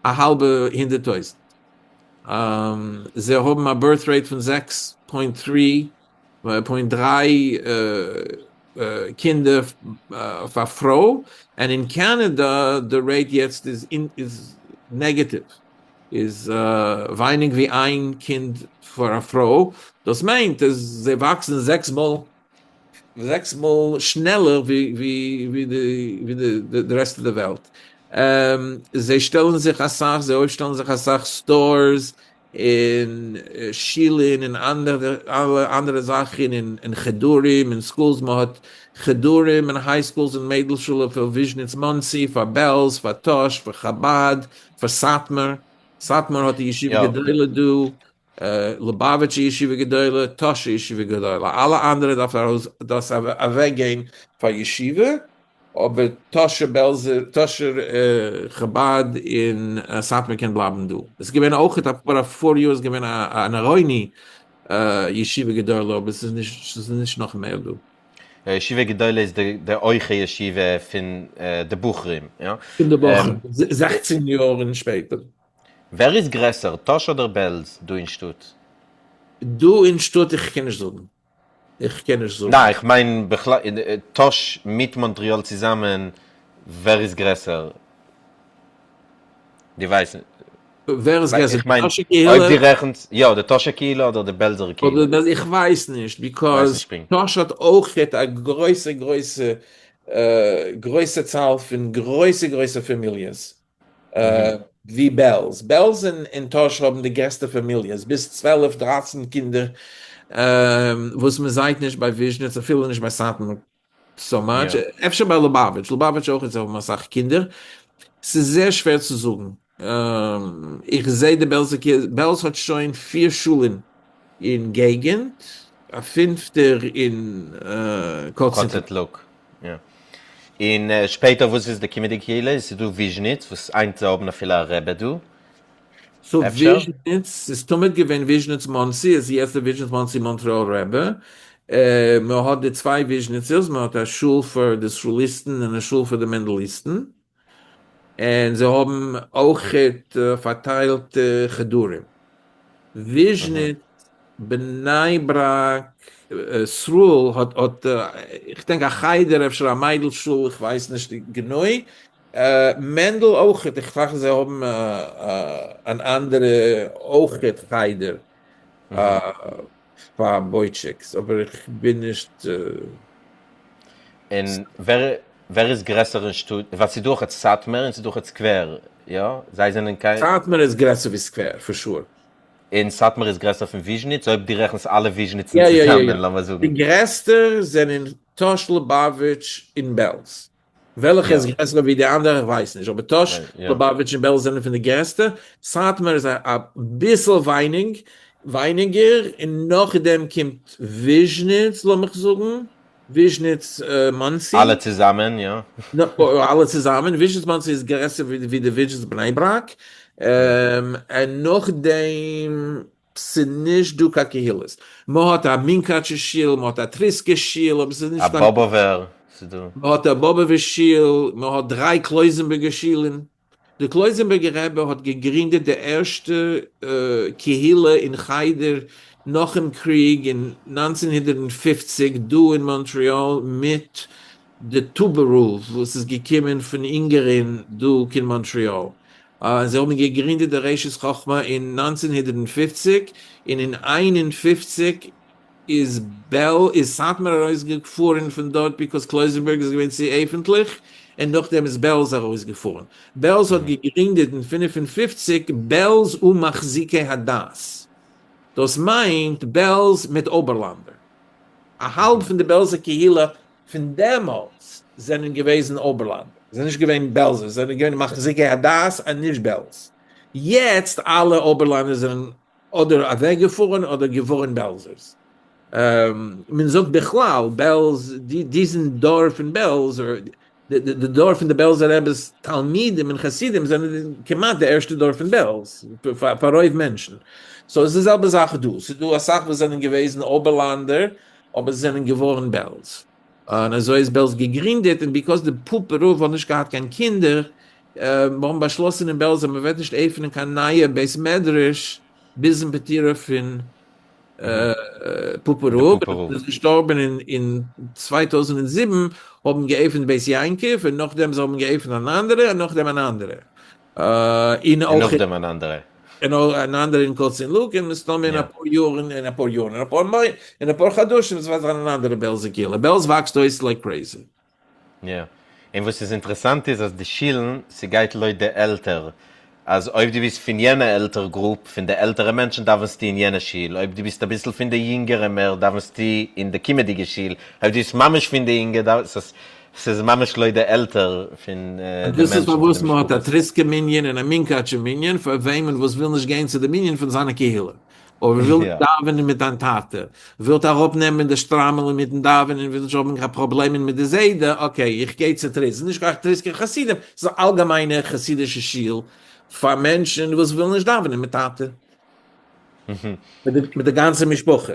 א האלבע הונדערט טויזנט. זיי האבן א birth rate פון זעקס point three point דריי קינדער פאר פרוי, און אין קאנאדא די rate יעצט איז נעגאטיוו. איז ווייניג ווי איין קינד פאר א פרוי, דאס מיינט אז זיי וואקסן זעקס מאל זעקס מאל שנעלער ווי די רעסט אוו די וועלט. זיי שטעלן זיך אסאך, זיי אויפשטעלן זיך אסאך stores און שילן און אנדערע אלע אנדערע זאכן און חדרים און schools, מען האט חדרים און high schools און מיידל שולע פאר וויזשניץ מאנסי, פאר בעלז, פאר טאהש, פאר חבד, פאר סאטמאר, סאטמאר האט די ישיבה גדולה דא, ליובאוויטשע ישיבה גדולה, טאהשע ישיבה גדולה, אלע אנדערע דארף דאס אוועק גיין פאר ישיבה, אבער טאהשער בעלזער, טאהשער חבד און סאטמאר קען בלייבן דא. עס איז געווען אויך פאר אפאר יאר איז געווען אן ארויני ישיבה גדולה אבער עס איז נישט נאך מער דא. ישיבה גדולה איז די הויכע ישיבה פון די בחורים, יא? פון די בחורים, 16 יאר און שפעטער. ווער איז גרעסער, טאהש אדער בעלז, דא אין שטאט? דא אין שטאט איך קען נישט זאגן. איך קען נישט זאגן. ניין, איך מיין בכלל, טאהש מיט מאנטריאל צוזאמען, ווער איז גרעסער? די ווייסט? ווער איז גרעסער, די טאהשע קהילה? אויב די רעכנסט, יא, די טאהשע קהילה אדער די בעלזער קהילה? איך ווייס נישט, because טאהש האט אויכעט א גרויסע גרויסע גרויסע צאל פון גרויסע גרויסע פאמיליעס, ווי בעלז. בעלז און טאהש האבן די גרעסטע פאמיליעס, ביז 12 13 קינדער, וואס מען זעיט נישט ביי וויזשניץ אפילו נישט ביי סאטמאר. so much, אפשר ביי לובאוויטש, לובאוויטש אויך זיי האבן אסאך קינדער, ס'איז זייער שווער צו זאגן, איך זעה די בעלזער קהילה, בעלז האט שוין פיר שולן אין געגענט, א פינפטער אין קאצענטלוק. קאצענטלוק, יא. און שפעטער וואס איז די קומענדיגע קהילה? עס איז דא וויזשניץ וואס היינט זיי האבן אפילו א רבי דא. so אפשר? וויזשניץ איז תמיד געווען וויזשניץ מאנסי, איז יעצט די וויזשניץ מאנסי מאנטריאל רבי, מען האט די צוויי וויזשניצערס, מען האט א שול פאר די סרוליסטן און א שול פאר די מענדעליסטן, און זיי האבן אויכעט פארטיילטע חדרים. וויזשניץ בני ברק, סרול האט האט איך דענק א חדר אפשר א מיידל שול איך ווייס נישט גענוי, מענדל אויכעט איך טראכט זיי האבן אן אנדערע אויכעט חדר פאר בויטשיקס אבער איך בין נישט. און ווער ווער איז גרעסער אין שטאט? ווייל ס'איז דא אויכעט סאטמאר און ס'איז דא אויכעט סקווער, יא? זיי זענען קיין. סאטמאר איז גרעסער ווי סקווער for sure. און סאטמאר איז גרעסער פון וויזשניץ אויב דו רעכנסט אלע וויזשניצן יא יא יא יא. צוזאמען לאמיר די זאגן. גרעסטע זענען טאהש ליובאוויטש און בעלז. וועלכע איז גרעסער ווי די אנדערע איך ווייס נישט אבער טאהש ליובאוויטש און בעלז זענען פון די גרעסטע. סאטמאר איז אביסל ווייניג ווייניגער און נאכדעם קומט וויזשניץ לאמיך זאגן וויזשניץ מאנסי. אלע צוזאמען יא. אלע צוזאמען, וויזשניץ מאנסי איז גרעסער ווי די וויזשניץ בני ברק, און נאכדעם ס'נישט דא קיין קהילות, מ'האט א מונקאטשע שול, מ'האט א טריסקע שול, אבער ס'איז נישט א קיין. באבאווער, ס'דא. מ'האט א באבאווער שול, מ'האט דריי קלויזענבורגער שולן. דער קלויזענבורגער רבי האט געגרינדעט די ערשטע קהילה אין חדר נאכן קריג אין 1950 דא אין מאנטריאל מיט די טובער רב וואס איז געקומען פון אונגערין דא קיין מאנטריאל. זיי האבן געגרינדעט די ראשית חכמה אין 1950 און אין 51 איז בעל איז סאטמאר ארויסגעפארען פון דארט because קלויזענבורג איז געווען צו עפענטליך, און נאכדעם איז בעלז ארויסגעפארען. בעלז האט געגרינדעט אין 55 בעלז ומחזיקי הדת. דאס מיינט בעלז מיט אבערלאנדער. א האלב פון די בעלזער קהילה פון דעמאלטס זענען געוועזן אבערלאנדער. זענען נישט געווען בעלזער, זענען געווען מחזיקי הדת און נישט בעלז. יעצט אלע אבערלאנדער זענען אדער אוועקגעפארן אדער געווארן בעלזערס. מען זאגט בכלל בעלז, דיזן דור פון בעלז, די דור פון די בעלזער רבי'ס תלמידים און חסידים זענען כמעט די ערשטע דור פון בעלז, פאר רוב מענטשן. so איז די זעלבע זאך דא, ס'איז דא אסאך וואס זענען געוועזן אבערלאנדער אבער זענען געווארן בעלז. און אזוי איז בעלז געגרינדעט, און because די פאפא רב האט נישט געהאט קיין קינדער, מיר האבן באשלאסן אין בעלזא מען וועט נישט עפענען קיין נייע בית מדרש ביזן פטירה פון פאפא רב, ער איז געשטארבן אין 2007, האבן געעפנט בית יעקב, און נאכדעם זיי האבן געעפנט אן אנדערע, און נאכדעם אן אנדערע. און נאכדעם אן אנדערע. און אן אנדערע אין קאצענלוק, און מסתמא אין אפאר יארן, אין אפאר יארן, אין אפאר חדשים וועט זיין אן אנדערע בעלזער קהילה, בעלז וואקסט אויס like crazy. יא. און וואס איז אינטערעסאנט איז אז די שילן, ס'גייט לויט די עלטער, אז אויב דו ביסט פון יענע עלטער group, פון די עלטערע מענטשן דאווענסטו אין יענע שיל, אויב דו ביסט אביסל פון די יונגערע מער דאווענסטו אין די קומעדיגע שיל, אויב דו ביסט ממש פון די יונגע דאווענסטו, ס'איז ממש לויט די עלטער פון די דאס איז מענטשן פון די פארוואס מ'האט א משפחות. טריסקע מנין און א מונקאטשע מנין, פאר וועמען וואס וויל נישט גיין צו די מנין פון זיינע קהילה. אויב ווילט דאווענען מיט דיין טאטע, ווילט אראפנעמען די שטריימל אינמיטן דאווענען, ווילט נישט האבן קיין פראבלעמען מיט די זיידע, okay, איך גיי צו טריסק, ס'איז נישט קיין טריסקער חסידים, ס'איז א אלגעמיינע חסידישע שול פאר מענטשן וואס ווילן נישט דאווענען מיט טאטע, מיט די גאנצע משפחה.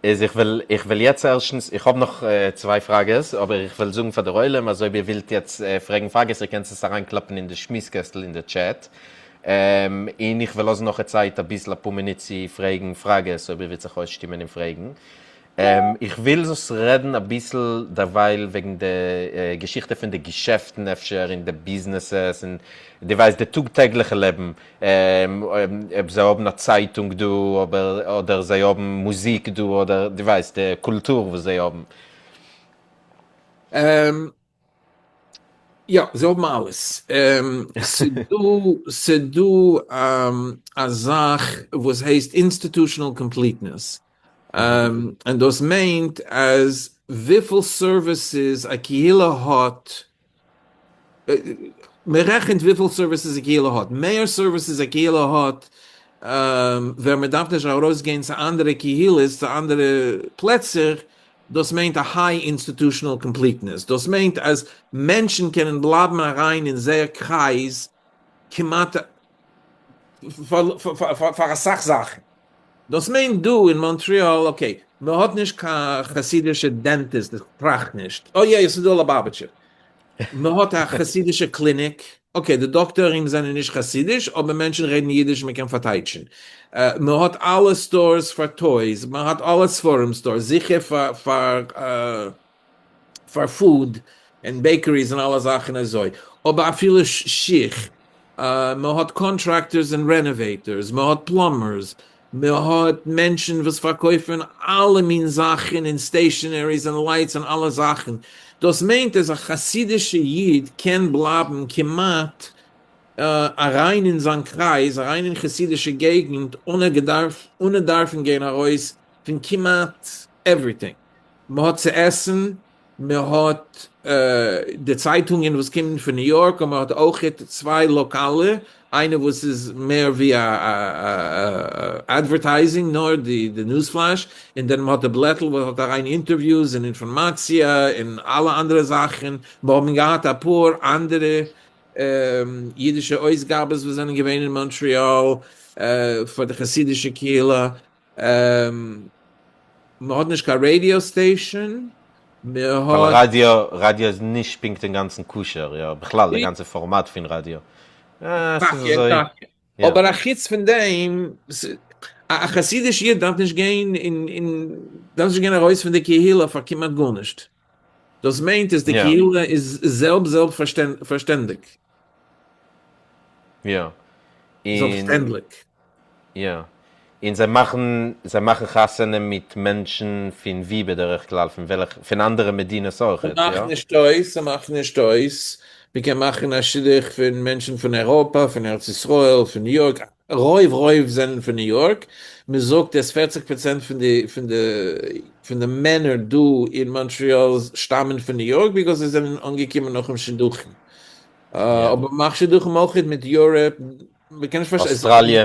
איז איך וועל איך וועל יעצט ערשטנס, איך האב נאך צוויי פראגעס, אבער איך וועל זאגן פאר דער עולם אז אויב איר ווילט יעצט פרעגן פראגעס איר קענט עס אריינקלאפן אין די שמועס קעסטל אין די טשעט, און איך וועל לאזן נאך א צייט אביסל אפאר מינוט צו פרעגן פראגעס אויב איר ווילט זיך אויסשטימען און פרעגן. איך וויל זאלסט רעדן אביסל דערווייל וועגן די געשיכטע פון די געשעפטן אפשר און די ביזנעסעס און דו ווייסט די טאג טעגליכע לעבן, אויב זיי האבן א צייטונג דא אדער זיי האבן מוזיק דא אדער דו ווייסט די קולטור וואס זיי האבן. יא, זיי האבן אלעס. ס'דא א זאך וואס הייסט institutional completeness, און דאס מיינט אז וויפיל services א קהילה האט, מען רעכנט וויפיל services א קהילה האט, מער services א קהילה האט ווען מען דארף נישט ארויסגיין צו אנדערע קהילות צו אנדערע פלעצער, דאס מיינט א high institutional completeness, דאס מיינט אז מענטשן קענען בלייבן אריין אין זייער קרייז כמעט פאר אסאך זאכן. דאס מיינט דא אין מאנטריאל, okay, מען האט נישט קיין חסידישע dentist, איך טראכט נישט, אוי יע, עס איז דא א ליובאוויטשער, מען האט א חסידישע קליניק, okay, די דאקטוירים זענען נישט חסידיש, אבער מענטשן רעדן אידיש און מען קען פארטייטשן, מען האט אלע stores פאר toys, מען האט אלע ספרים stores, זיכער פאר פאר food און bakeries און אלע זאכן אזוי, אבער אפילו שיך, מען האט contractors און renovators, מען האט plumbers, מען האט מענטשן וואס פארקויפן אלע מין זאכן און stationeries און lights און אלע זאכן, דאס מיינט אז א חסידישע איד קען בלייבן כמעט אריין אין זיין קרייז, אריין אין חסידישע געגנט אנע דארפן גיין ארויס פון כמעט everything. מען האט צו עסן, מען האט די צייטונגען וואס קומען פון ניו יארק, און מען האט אויכעט צוויי לאקאלע, איינע וואס איז מער ווי א advertising נאר די News Flash, און דען מען האט די בלעטל וואס האט אריין אינטערוויוס און אינפארמאציע און אלע אנדערע זאכן, מיר האבן געהאט אפאר אנדערע אידישע אויסגאבעס וואס זענען געווען אין מאנטריאל פאר די חסידישע קהילה. מען האט נישט קיין radio station, מען האט. ווייל ראדיא, ראדיא איז נישט פונקט אינגאנצן כשר, יא, בכלל די גאנצע פארמאט פון ראדיא, אה, ס'איז אזוי, יא. אבער א חוץ פון דעם, א חסידיש איד דארף נישט גיין אין, דארף נישט גיין ארויס פון די קהילה פאר כמעט גארנישט. דאס מיינט אז די קהילה איז זעלבסט זעלבסטפארשטענדיג. יא. זעלבסטשטענדליך. יא. און זיי מאכן, זיי מאכן חתונה מיט מענטשן פון ווי בדרך כלל? פון וועלכע, פון אנדערע מדינות אויכעט, יא? ס'מאכט נישט אויס, ס'מאכט נישט אויס. מ'קען מאכן א שידוך פון מענטשן פון אייראפע, פון ארץ ישראל, פון ניו יארק, רוב רוב זענען פון ניו יארק, מ'זאגט אז 40% פון די פון די פון די מענער דא אין מאנטריאל שטאמען פון ניו יארק because זיי זענען אנגעקומען נאכן שידוכים. אבער מ'מאכט שידוכים אויכעט מיט Europe, מ'קען נישט פארשטיין. אוסטראליע.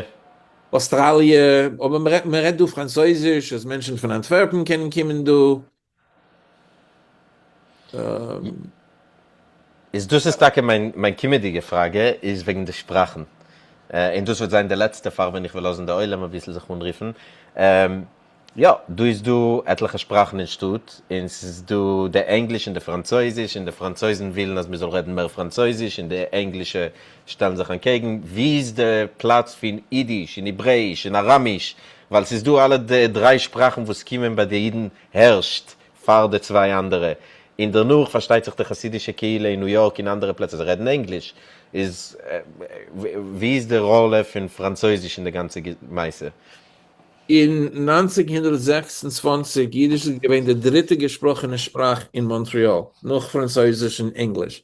אוסטראליע, אבער מ'רעדט דא פראנצויזיש, אז מענטשן פון אנטווערפן קענען קומען דא. איז דאס איז טאקע מיין מיין קומעדיגע פראגע איז וועגן די שפראכן, און דאס וועט זיין די לעצטע פאר ווען איך וועל לאזן די עולם אביסל זיך אנרופן. יא, דא איז דא עטליכע שפראכן אין שטאט, און ס'איז דא די ענגליש און די פראנצויזיש, און די פראנצויזן ווילן אז מ'זאל רעדן מער פראנצויזיש, און די ענגלישע שטעלן זיך אנטקעגן. ווי איז די פלאץ פון אידיש און העברעאיש און אראמיש? ווייל ס'איז דא אלע די דריי שפראכן וואס קומען ביי די אידן הערשט פאר די צוויי אנדערע, און דערנאך פארשטייט זיך די חסידישע קהילה אין ניו יארק און אנדערע פלעצער זיי רעדן ענגליש, איז ווי איז די ראלע פון פראנצויזיש אין די גאנצע מעשה? אין 1926 אידיש איז געווען די דריטע געשפראכענע שפראך אין מאנטריאל, נאך פראנצויזיש און ענגליש.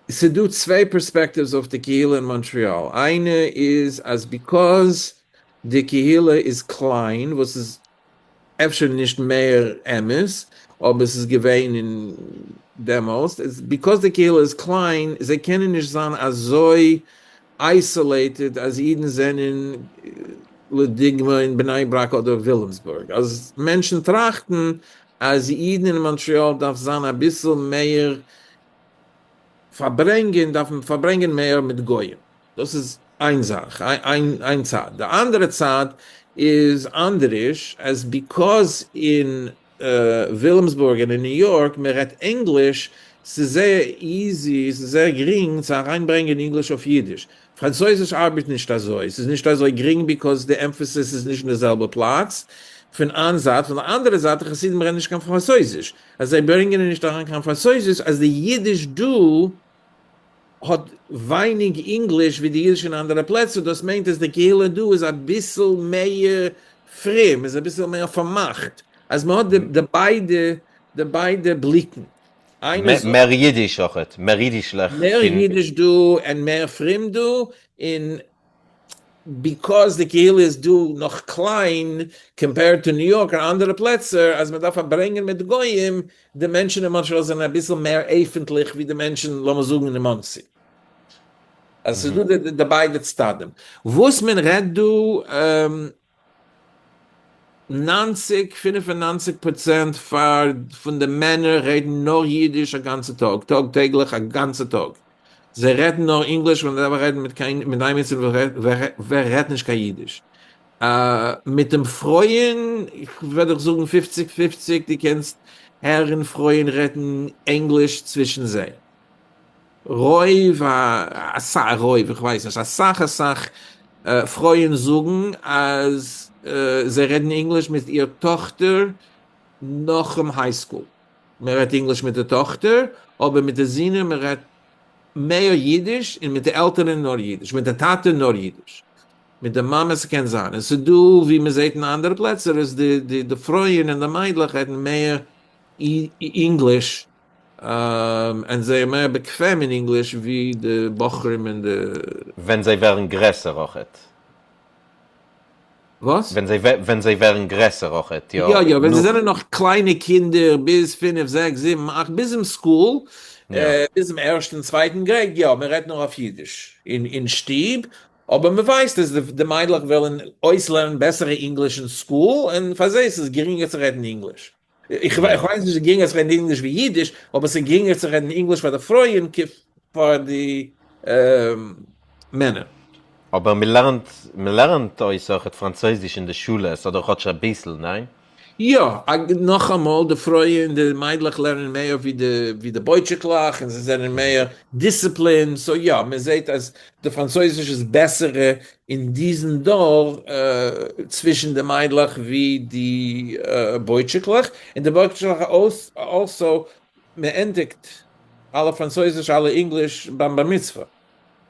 ס'דא צוויי perspectives אויף די קהילה אין מאנטריאל, איינע איז אז because די קהילה איז קליין, וואס איז אפשר נישט מער אמת, אבער ס'איז געווען אין דעמאלסט, איז because די קהילה איז קליין, זיי קענען נישט זיין אזוי isolated אז אידן זענען לדוגמא אין בני ברק אדער ווילימסבורג, אז מענטשן טראכטן אז אידן אין מאנטריאל דארף זיין אביסל מער פארברענגען, דארפן פארברענגען מער מיט גויים, דאס איז איין זאך, איין צד, די אנדערע צד איז אנדעריש, אז because אין ווילימסבורג און אין ניו יארק מען רעדט ענגליש, ס'איז זייער easy, ס'איז זייער גרינג צו אריינברענגען ענגליש אויף אידיש, פראנצויזיש ארבעט נישט אזוי, ס'איז נישט אזוי גרינג because די emphasis איז נישט אין די זעלבע פלאץ, פון איין זייט, פון די אנדערע זייט די חסידים רעדן נישט קיין פראנצויזיש, אז זיי ברענגען נישט אריין קיין פראנצויזיש, אז די אידיש דא האט ווייניג ענגליש ווי די אידיש אין אנדערע פלעצער, דאס מיינט אז די קהילה דא איז אביסל מער פרום, איז אביסל מער פארמאכט, אז מען האט די ביידע די ביידע בליקן. מער אידיש אויכעט, מער אידישלעך. מער אידיש דא און מער פרום דא, און. because די קהילה איז דא נאך קליין compared to ניו יארק און אנדערע פלעצער אז מען דארף פארברענגען מיט גוים, די מענטשן אין מאנטריאל זענען אביסל מער עפענטליך ווי די מענטשן לאמיר זאגן אין מאנסי. אז ס'איז דא די ביידע צדדים. וואס מען רעדט דא 90, 95% פאר פון די מענער רעדן נאר אידיש א גאנצע טאג, טאג טעגליך א גאנצע טאג. זיי רעדן נאר ענגליש ווען זיי דארפן רעדן מיט קיין מיט איימיצן ווער רעדט נישט קיין אידיש. מיט דעם פרויען, איך וועל דיך זאגן פופציג פופציג, דו קענסט הערן פרויען רעדן ענגליש צווישן זיי. רוב, אסאך, רוב, איך ווייס נישט, אסאך אסאך פרויען זאגן אז זיי רעדן ענגליש מיט איר טאכטער נאכן high school. מען רעדט ענגליש מיט די טאכטער, אבער מיט די זינער מען רעדט מער אידיש, און מיט די עלטערן נאר אידיש, מיט די טאטע נאר אידיש, מיט די מאמע ס'קען זיין, און ס'דא ווי מען זעט אין אנדערע פלעצער איז די די די פרויען און די מיידלעך רעדן מער ענגליש, און זייער מער באקוועם אין ענגליש ווי די בחורים און די. ווען זיי ווערן גרעסער אויכעט. וואס? ווען זיי ווען זיי ווערן גרעסער אויכעט, יא. יא יא, ווען זיי זענען נאך קליינע קינדער ביז פינף זעקס זיבן אכט ביז אין school, ביז דעם ערשטן צווייטן grade, יא, מען רעדט נאר אויף אידיש אין שטוב, אבער מען ווייסט אז די מיידלעך וועלן אויסלערנען בעסערע ענגליש אין school, און פאר זיי איז עס גרינגער צו רעדן ענגליש. איך ווייס נישט גרינגער צו רעדן ענגליש ווי אידיש, אבער ס'איז גרינגער צו רעדן ענגליש פאר די פרויען פאר די מענער. אבער מ'לערנט מ'לערנט אויס אויכעט פראנצויזיש אין די שולעס, אדער כאטש אביסל, ניין? יא, נאכאמאל, די פרויען, די מיידלעך לערנען מער ווי די ווי די בויטשיקלעך, און זיי זענען מער disciplined, so יא, מען זעט אז די פראנצויזיש איז בעסערע אין דיזן דור צווישן די מיידלעך ווי די בויטשיקלעך, און די בויטשיקלעך also, מען ענדיגט אלע פראנצויזיש אלע ענגליש ביים בר מצוה,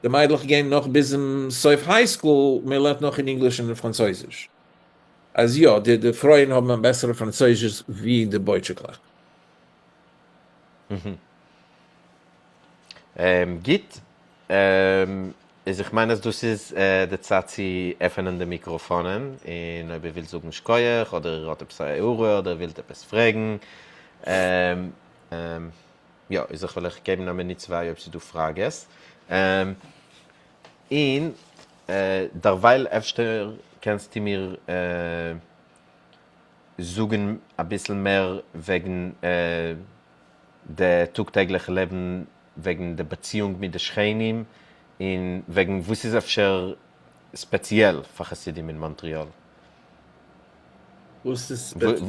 די מיידלעך גייען נאך ביזן סוף high school, מען לערנט נאך אין ענגליש און אין פראנצויזיש. אז יא, די פרויען האבן א בעסערע פראנצויזיש ווי די בויטשיקלעך. גוט, איז איך מיין אז דאס איז די צייט צו עפענען די מיקראפאנען, און אויב איר ווילט זאגן שכוח, אדער איר האט עפעס א הערה, אדער איר ווילט עפעס פרעגן, יא, איז איך וועל אייך געבן א מינוט צוויי אויב ס'איז דא פראגעס. און דערווייל אפשר קענסטו מיר זאגן אביסל מער וועגן די טאג טעגליכע לעבן, וועגן די באציאונג מיט די שכנים, און וועגן וואס איז אפשר ספעציעל פאר חסידים אין מאנטריאל. וואס איז ספעציעל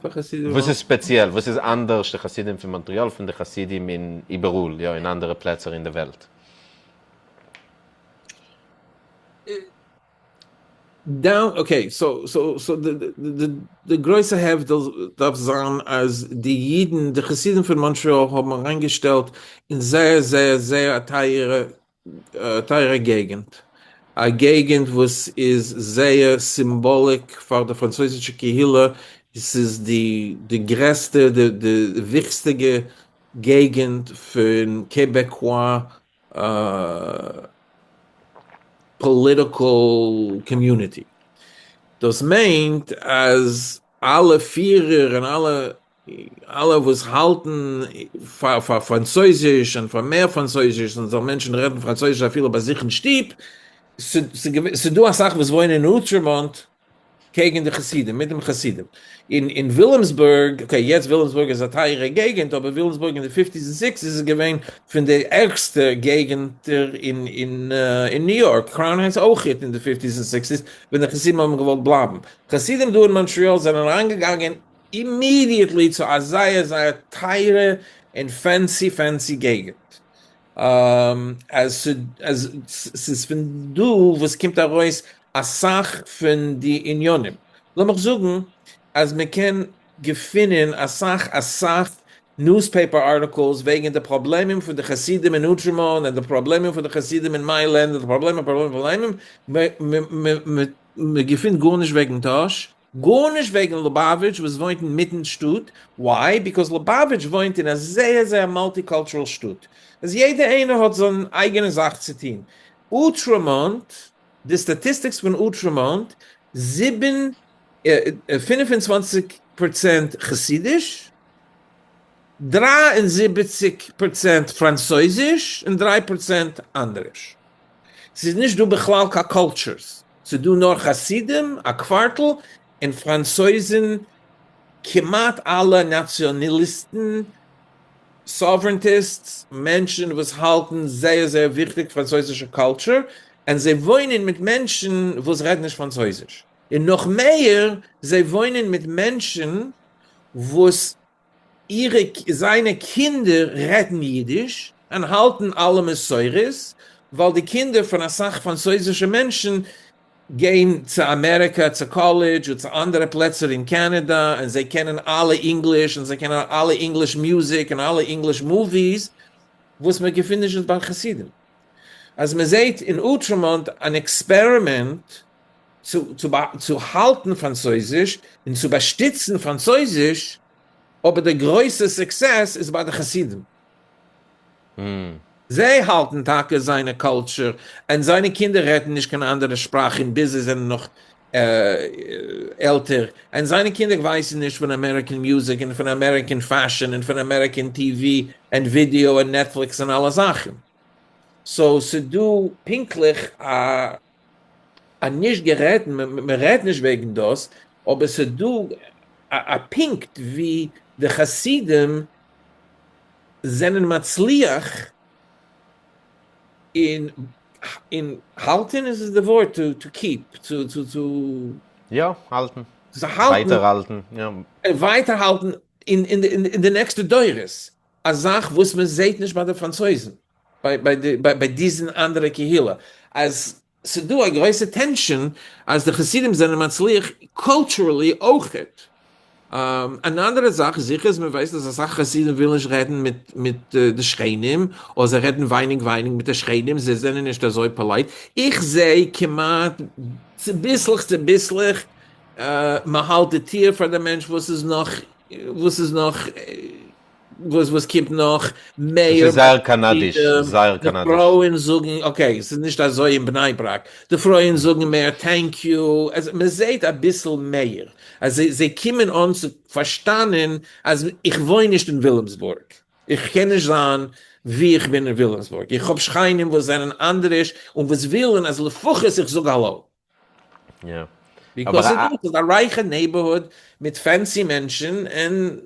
פאר חסידים אין וואס איז ספעציעל? וואס איז אנדערש די חסידים פון מאנטריאל פון די חסידים אין איבעראל, יא, אין אנדערע פלעצער אין די וועלט? down, okay, so so so די גרויסע הבדל דארף זיין אז די אידן, די חסידים פון מאנטריאל האבן אריינגעשטעלט אין זייער זייער זייער א טייערע טייערע געגענט, א געגענט וואס איז זייער symbolic פאר די פראנצויזישע קהילה, ס'איז די די גרעסטע די די וויכסטיגע געגענט פון Québécois political community. דאס מיינט אז אלע פירער און אלע אלע וואס האלטן פאר פאר פראנצויזיש און פאר מער פראנצויזיש און זאל מענטשן רעדן פראנצויזיש אפילו ביי זיך אין שטוב, ס'דא אסאך וואס וואוינען אין אוטרעמאנט קעגן די חסידים, מיט דעם חסידים. אין אין ווילימסבורג, okay יעצט ווילימסבורג איז א טייערע געגענט, אבער ווילימסבורג אין די fifties און sixties איז געווען פון די ערגסטע געגענטער אין אין אין ניו יארק, קראון הייטס אויכעט אין די fifties און sixties ווען די חסידים האבן געוואלט בלייבן. חסידים דא אין מאנטריאל זענען אריינגעגאנגען immediately צו א זייער זייער טייערע און fancy fancy געגענט. אז ס'איז פון דא וואס קומט ארויס אסאך פון די עניינים. לאמיך זאגן אז מען קען געפינען אסאך אסאך newspaper articles וועגן די פראבלעמען פון די חסידים אין אוטרעמאן און די פראבלעמען פון די חסידים אין מייל ענד און די פראבלעמען פראבלעמען פראבלעמען, מען געפינט גארנישט וועגן טאהש, גארנישט וועגן לובאוויטש וואס וואוינט אינמיטן שטאט, why? Because לובאוויטש וואוינט אין א זייער זייער multicultural שטאט, אז יעדער איינער האט זיין אייגענע זאך צו טון, אוטרעמאנט די statistics פון אוטרעמאנט, זיבן, 25% חסידיש, 73% פראנצויזיש און 3% אנדערש. ס'איז נישט דא בכלל קיין cultures, ס'איז דא נאר חסידים, א קווארטל, און פראנצויזן, כמעט אלע נאציאניליסטן, sovereigntists, מענטשן וואס האלטן זייער זייער וויכטיג פראנצויזישע culture, און זיי וואוינען מיט מענטשן וואס רעדן נישט פראנצויזיש. און נאך מער, זיי וואוינען מיט מענטשן וואס אירע, זיינע קינדער רעדן אידיש און האלטן אלע מסורות, ווייל די קינדער פון אסאך פראנצויזישע מענטשן גייען צו אמעריקא צו קאלעדזש און צו אנדערע פלעצער אין קענעדא און זיי קענען אלע English און זיי קענען אלע English music און אלע English movies וואס מען געפינט נישט ביי חסידים. אז מען זעהט אין אוטרעמאנט אן experiment צו האלטן פראנצויזיש און צו באשטיצן פראנצויזיש, אבער די גרויסע success איז ביי די חסידים. זיי האלטן טאקע זיינע culture און זיינע קינדער רעדן נישט קיין אנדערע שפראכן ביז זיי זענען נאך עלטער, און זיינע קינדער ווייסן נישט פון American music און פון American fashion און פון American TV און ווידיאו און Netflix און אלע זאכן. so ס'דא פונקטליך א א נישט גערעדט, מען רעדט נישט וועגן דאס, אבער ס'דא א פונקט ווי די חסידים זענען מצליח אין אין האלטן איז די ווארט to keep צו צו צו יא, האלטן. ווייטער האלטן, יא. ווייטער האלטן אין אין די נעקסטע דורות, א זאך וואס מען זעהט נישט ביי די פראנצויזן, ביי דיזן אנדערע קהילה, אז ס'דא א גרויסע tension אז די חסידים זענען מצליח culturally אויכעט. אן אנדערע זאך זיכער איז מען ווייסט אז אסאך חסידים ווילן נישט רעדן מיט מיט די שכנים, אדער זיי רעדן ווייניג ווייניג מיט די שכנים, זיי זענען נישט אזוי polite. איך זע כמעט צוביסלעך צוביסלעך מ'האלט די טיר פאר די מענטש וואס איז נאך וואס איז נאך וואס וואס קומט נאך עס מער איז זייער קאנאדיש, זייער די קאנאדיש. פרויען זאגן okay ס'איז נישט אזוי אין בני ברק, די פרויען זאגן מער thank you, מען זעהט אביסל מער אז זיי זיי קומען אן צו פארשטאנען אז איך וואוין נישט אין ווילימסבורג, איך קען נישט זיין ווי איך בין אין ווילימסבורג, איך האב שכנים וואס זענען אנדערש און וואס ווילן אז לפחות איך זאג האלא. יא. because ס'איז א רייכע neighborhood מיט fancy מענטשן און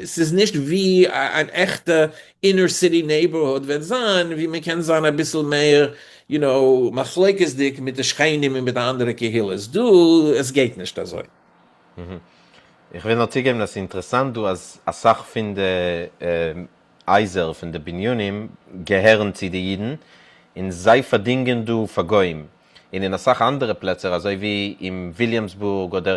ס'איז נישט ווי אן עכטע inner city neighborhood וועט זיין ווי מ'קען זיין אביסל מער you know מחלוקת'דיג מיט די שכנים און מיט די אנדערע קהילות דא עס גייט נישט אזוי. איך וויל נאר צוגעבן אז ס'איז אינטערעסאנט דא אז אסאך פון די הייזער פון די בנינים געהערן צו די אידן און זיי פארדינגען דא פאר גוים, און אין אסאך אנדערע פלעצער אזוי ווי אין וויליאמסבורג אדער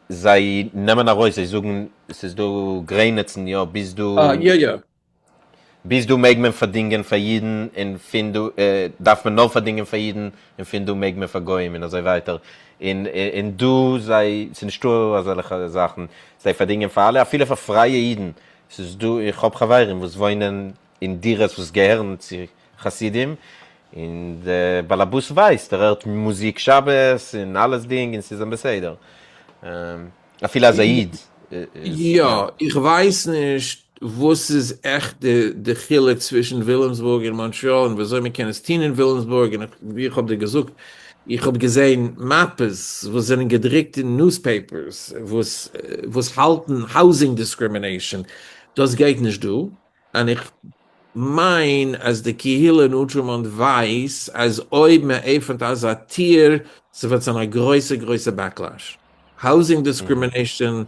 זיי נעמען ארויס זיי זאגן ס'איז דא גרעניצן יא ביז דא יא יא. ביז דא מעג מען פארדינגען פאר אידן און פון דא דארף מען נאר פארדינגען פאר אידן און פון דא מעג מען פאר גוים און אזוי ווייטער און און דא זיי ס'איז נישטא אזעלכע זאכן זיי פארדינגען פאר אלע אפילו פאר פרייע אידן ס'איז דא איך האב חברים וואס וואוינען אין דירות וואס געהערן צו חסידים, און די באלעבאס ווייסט, ער הערט מוזיק שבת און אלעס דינג און ס'איז אים בסדר. אפילו אז א איד איז יא, איך ווייס נישט וואס איז עכט די חילוק צווישן וויליאמסבורג און מאנטריאל און וויאזוי מען קען עס טון אין וויליאמסבורג, און ווי איך האב דיר געזאגט, איך האב געזען מאפעס וואס זענען געדרוקט אין newspapers וואס וואס האלטן housing discrimination, דאס גייט נישט דא, און איך מיין אז די קהילה אין אוטרעמאנט ווייס אז אויב מען עפענט אזא טיר ס'וועט זיין א גרויסע גרויסע backlash, housing discrimination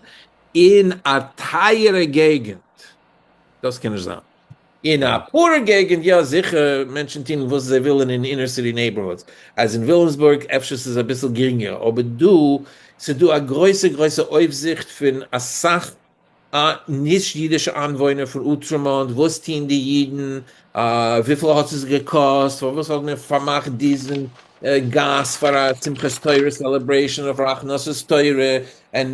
אין א טייערע געגענט, דאס קען נישט זיין. אין א poor געגענט יא זיכער מענטשן טוהן וואס זיי ווילן אין inner city neighborhoods, אז אין וויליאמסבורג אפשר ס'איז אביסל גרינגער, אבער דא ס'דא א גרויסע גרויסע אויפזיכט פון אסאך נישט אידישע איינוואוינער פון אוטרעמאנט, וואס טוהן די אידן, וויפיל האט עס געקאסט, פארוואס האט מען פארמאכט דיזן גאס פאר א שמחת תורה celebration אדער פאר א הכנסת תורה, און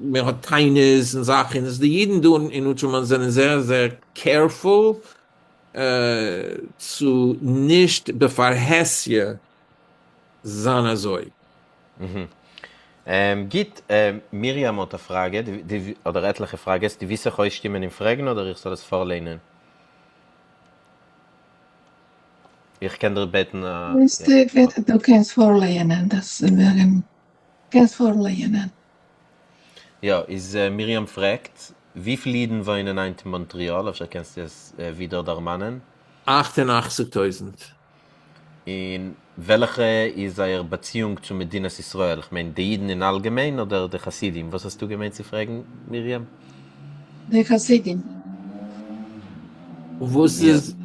מען האט טענות און זאכן, איז די אידן דא אין אוטרעמאנט זענען זייער זייער careful. צו נישט בפרהסיא זיין אזוי. גוט, מרים האט א פראגע, אדער עטליכע פראגעס, דו ווילסט זיך אויסשטימען און פרעגן אדער איך זאל עס פארליינען? איך קען דיר בעטן א. דו קענסט פארלייענען דאס מרים, קענסט פארלייענען. יא, איז מרים פרעגט, וויפיל אידן וואוינען היינט אין מאנטריאל? אפשר קענסטו עס ווידער דערמאנען? 88 טויזנט. און וועלכע איז זייער באציאונג צו מדינת ישראל? כ'מיין די אידן אין אלגעמיין אדער די חסידים? וואס האסטו געמיינט צו פרעגן, מרים? די חסידים. וואס איז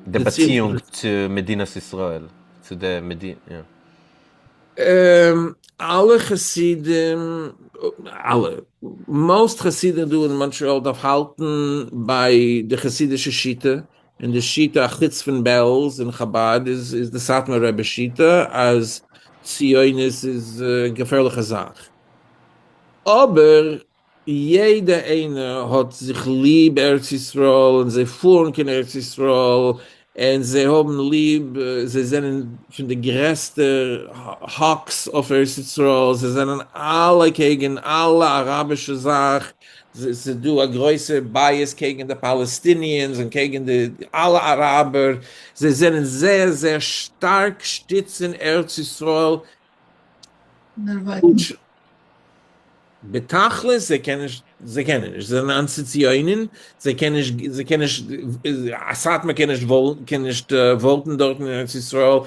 די באציאונג צו מדינת ישראל? צו די מדינה, יא. אלע חסידים, אלע, most חסידים דא אין מאנטריאל דארף האלטן ביי די חסידישע שיטה, און די שיטה אחוץ פון בעלז און חבד איז די סאטמאר רבי שיטה אז ציונות איז א געפערליכע זאך. אבער יעדע איינער האט זיך ליב ארץ ישראל און זיי פארן קיין ארץ ישראל און זיי האבן ליב, זיי זענען פון די גרעסטע hawks אויף ארץ ישראל, זיי זענען אלע קעגן אלע אראבישע זאך, ס'איז דא א גרויסע bias קעגן די Palestinians און קעגן די אלע אראבער, זיי זענען זייער זייער שטארק שטיצן ארץ ישראל. בתכלית זיי קענען נישט, זיי קענען נישט, זיי זענען אנטי ציונים, זיי קענען נישט, זיי קענען נישט, א סאטמאר קען נישט קען נישט vote ן דארטן אין ארץ ישראל,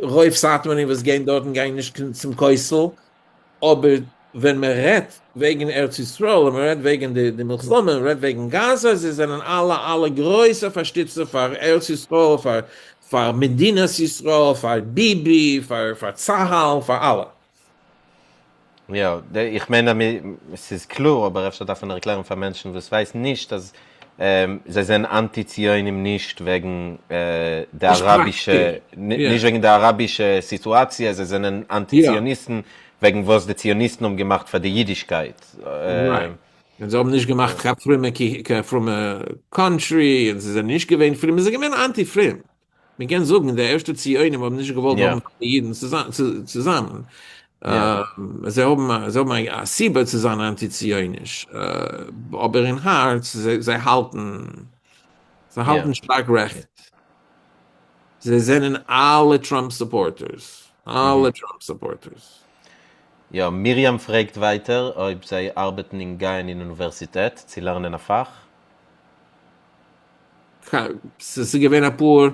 רוב סאטמארים וואס גייען דארטן גייען נישט צום כותל, אבער ווען מען רעדט וועגן ארץ ישראל און מען רעדט וועגן די מלחמה און מען רעדט וועגן גאזא, זיי זענען אלע אלע גרויסע פארשטיצער פאר ארץ ישראל, פאר פאר מדינת ישראל, פאר ביבי, פאר צהל, פאר אלע. יא, איך מיין אז ס'איז קלאר, אבער אפשר דארף מען ערקלערן פאר מענטשן וואס ווייסן נישט אז זיי זענען אנטי ציונים נישט וועגן די אראבישע, נישט וועגן די אראבישע סיטואציע, זיי זענען אנטי ציוניסטן וועגן וואס די ציוניסטן האבן געמאכט פאר די אידישקייט. און זיי האבן נישט געמאכט קיין פרומע קיין פרומע country, און זיי זענען נישט געווען פרום, זיי זענען געווען אנטי פרום. מען קען זאגן די ערשטע ציונים האבן נישט געוואלט האבן אידן צוזאמען. זיי האבן זיי האבן א סיבה צו זיין אנטי ציוניש, אבער אין הארץ זיי האלטן זיי האלטן שטארק רעכט. זיי זענען אלע טראמפ supporters, אלע טראמפ supporters. יא, מרים פרעגט ווייטער אויב זיי ארבעטן און גייען אין אוניווערסיטעט צו לערנען א פאך. ס'איז געווען אפאר,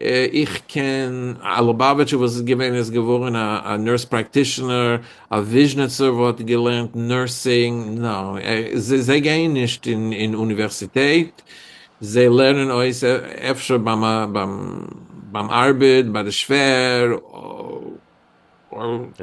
איך קען א לובאוויטשער וואס איז געווען איז געווארן א nurse practitioner, א וויזשניצער וואס האט געלערנט nursing, no, זיי גייען נישט אין אוניווערסיטעט, זיי לערנען אויס אפשר ביים ארבעט, ביי די שווער.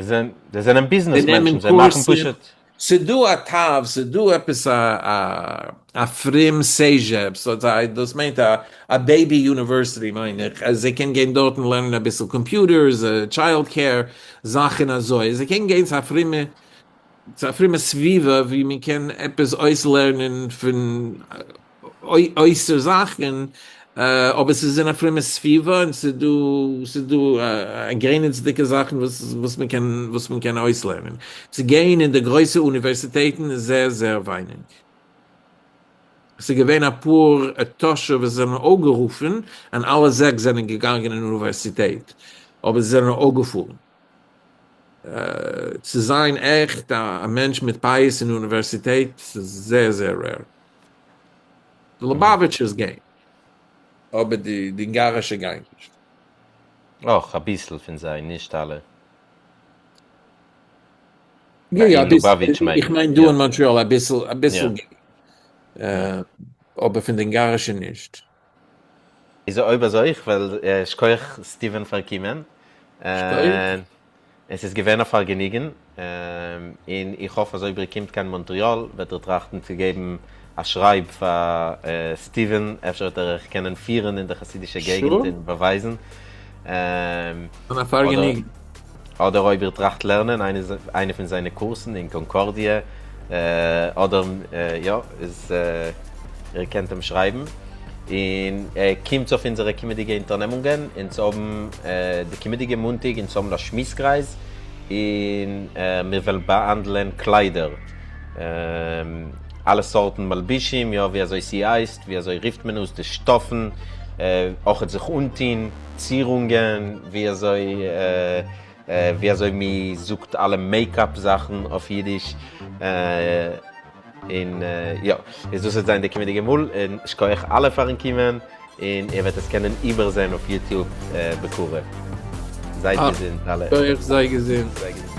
זיי זענען ביזנעס מענטשן, זיי מאכן פשוט. ס'דא א תו, ס'דא עפעס א פרום cégep, דאס מיינט א baby university מיין איך, אז זיי קענען גיין דארטן לערנען אביסל computers, child care, זאכן אזוי, זיי קענען גיין צו א פרומע צו א פרומע סביבה ווי מען קען עפעס אויסלערנען פון אויסער זאכן, אבער ס'איז אין א פרומע סביבה און ס'איז דא ס'איז דא גרעניצדיגע זאכן וואס וואס מען קען וואס מען קען אויסלערנען. צו גיין אין די גרויסע אוניווערסיטעטן איז זייער זייער ווייניג. ס'איז געווען אפאר טאהשער וואס זענען אפגערופן און אלע זעקס זענען געגאנגען אין אוניווערסיטעט, אבער זיי זענען אפגעפארן. צו זיין עכט א מענטש מיט פאות אין אוניווערסיטעט איז זייער זייער rare. די לובאוויטשערס גייען, אבער די אונגארישע גייען נישט. אויך אביסל פון זיי, נישט אלע. יא יא אביסל, איך מיין דא אין מאנטריאל אביסל אביסל גייען, אבער פון די אונגארישע נישט. איז אויב אזוי איך וועל שכוח סטיווען פאר קומען, עס איז געווען א פארגעניגן, און איך האף אז אויב איר קומט קיין מאנטריאל וועט איר טראכטן צו געבן א שרייב פאר סטיווען, אפשר וועט ער אייך קענען פירן אין די חסידישע געגנט און באווייזן. א פארגעניגן. אדער אויב איר טראכט לערנען איינע פון זיינע קורסן אין קאנקארדיע, אדער יא, איז איר קענט אים שרייבן. און קומטס אויף אונזערע קומענדיגע אונטערנעמונגען, אונז האבן די קומענדיגע מאנטאג אונז האבן א שמועס-קרייז, און מיר וועלן באהאנדלען קליידער, אלע סארטן מלבישים, יא, ווי אזוי ס'הייסט, ווי אזוי רופט מען אויס די שטאפן, אויכעט זיך אנטוהן, צירונגען, ווי אזוי ווי אזוי מ'זאגט אלע makeup זאכן אויף אידיש, און יא, איז דאס וועט זיין די קומענדיגע מאל, און שכוח אלע פארן קומען, און איר וועט עס קענען איבערזען אויף YouTube בקרוב. זייט געזונט אלע. שכוח, זיי געזונט. זיי געזונט.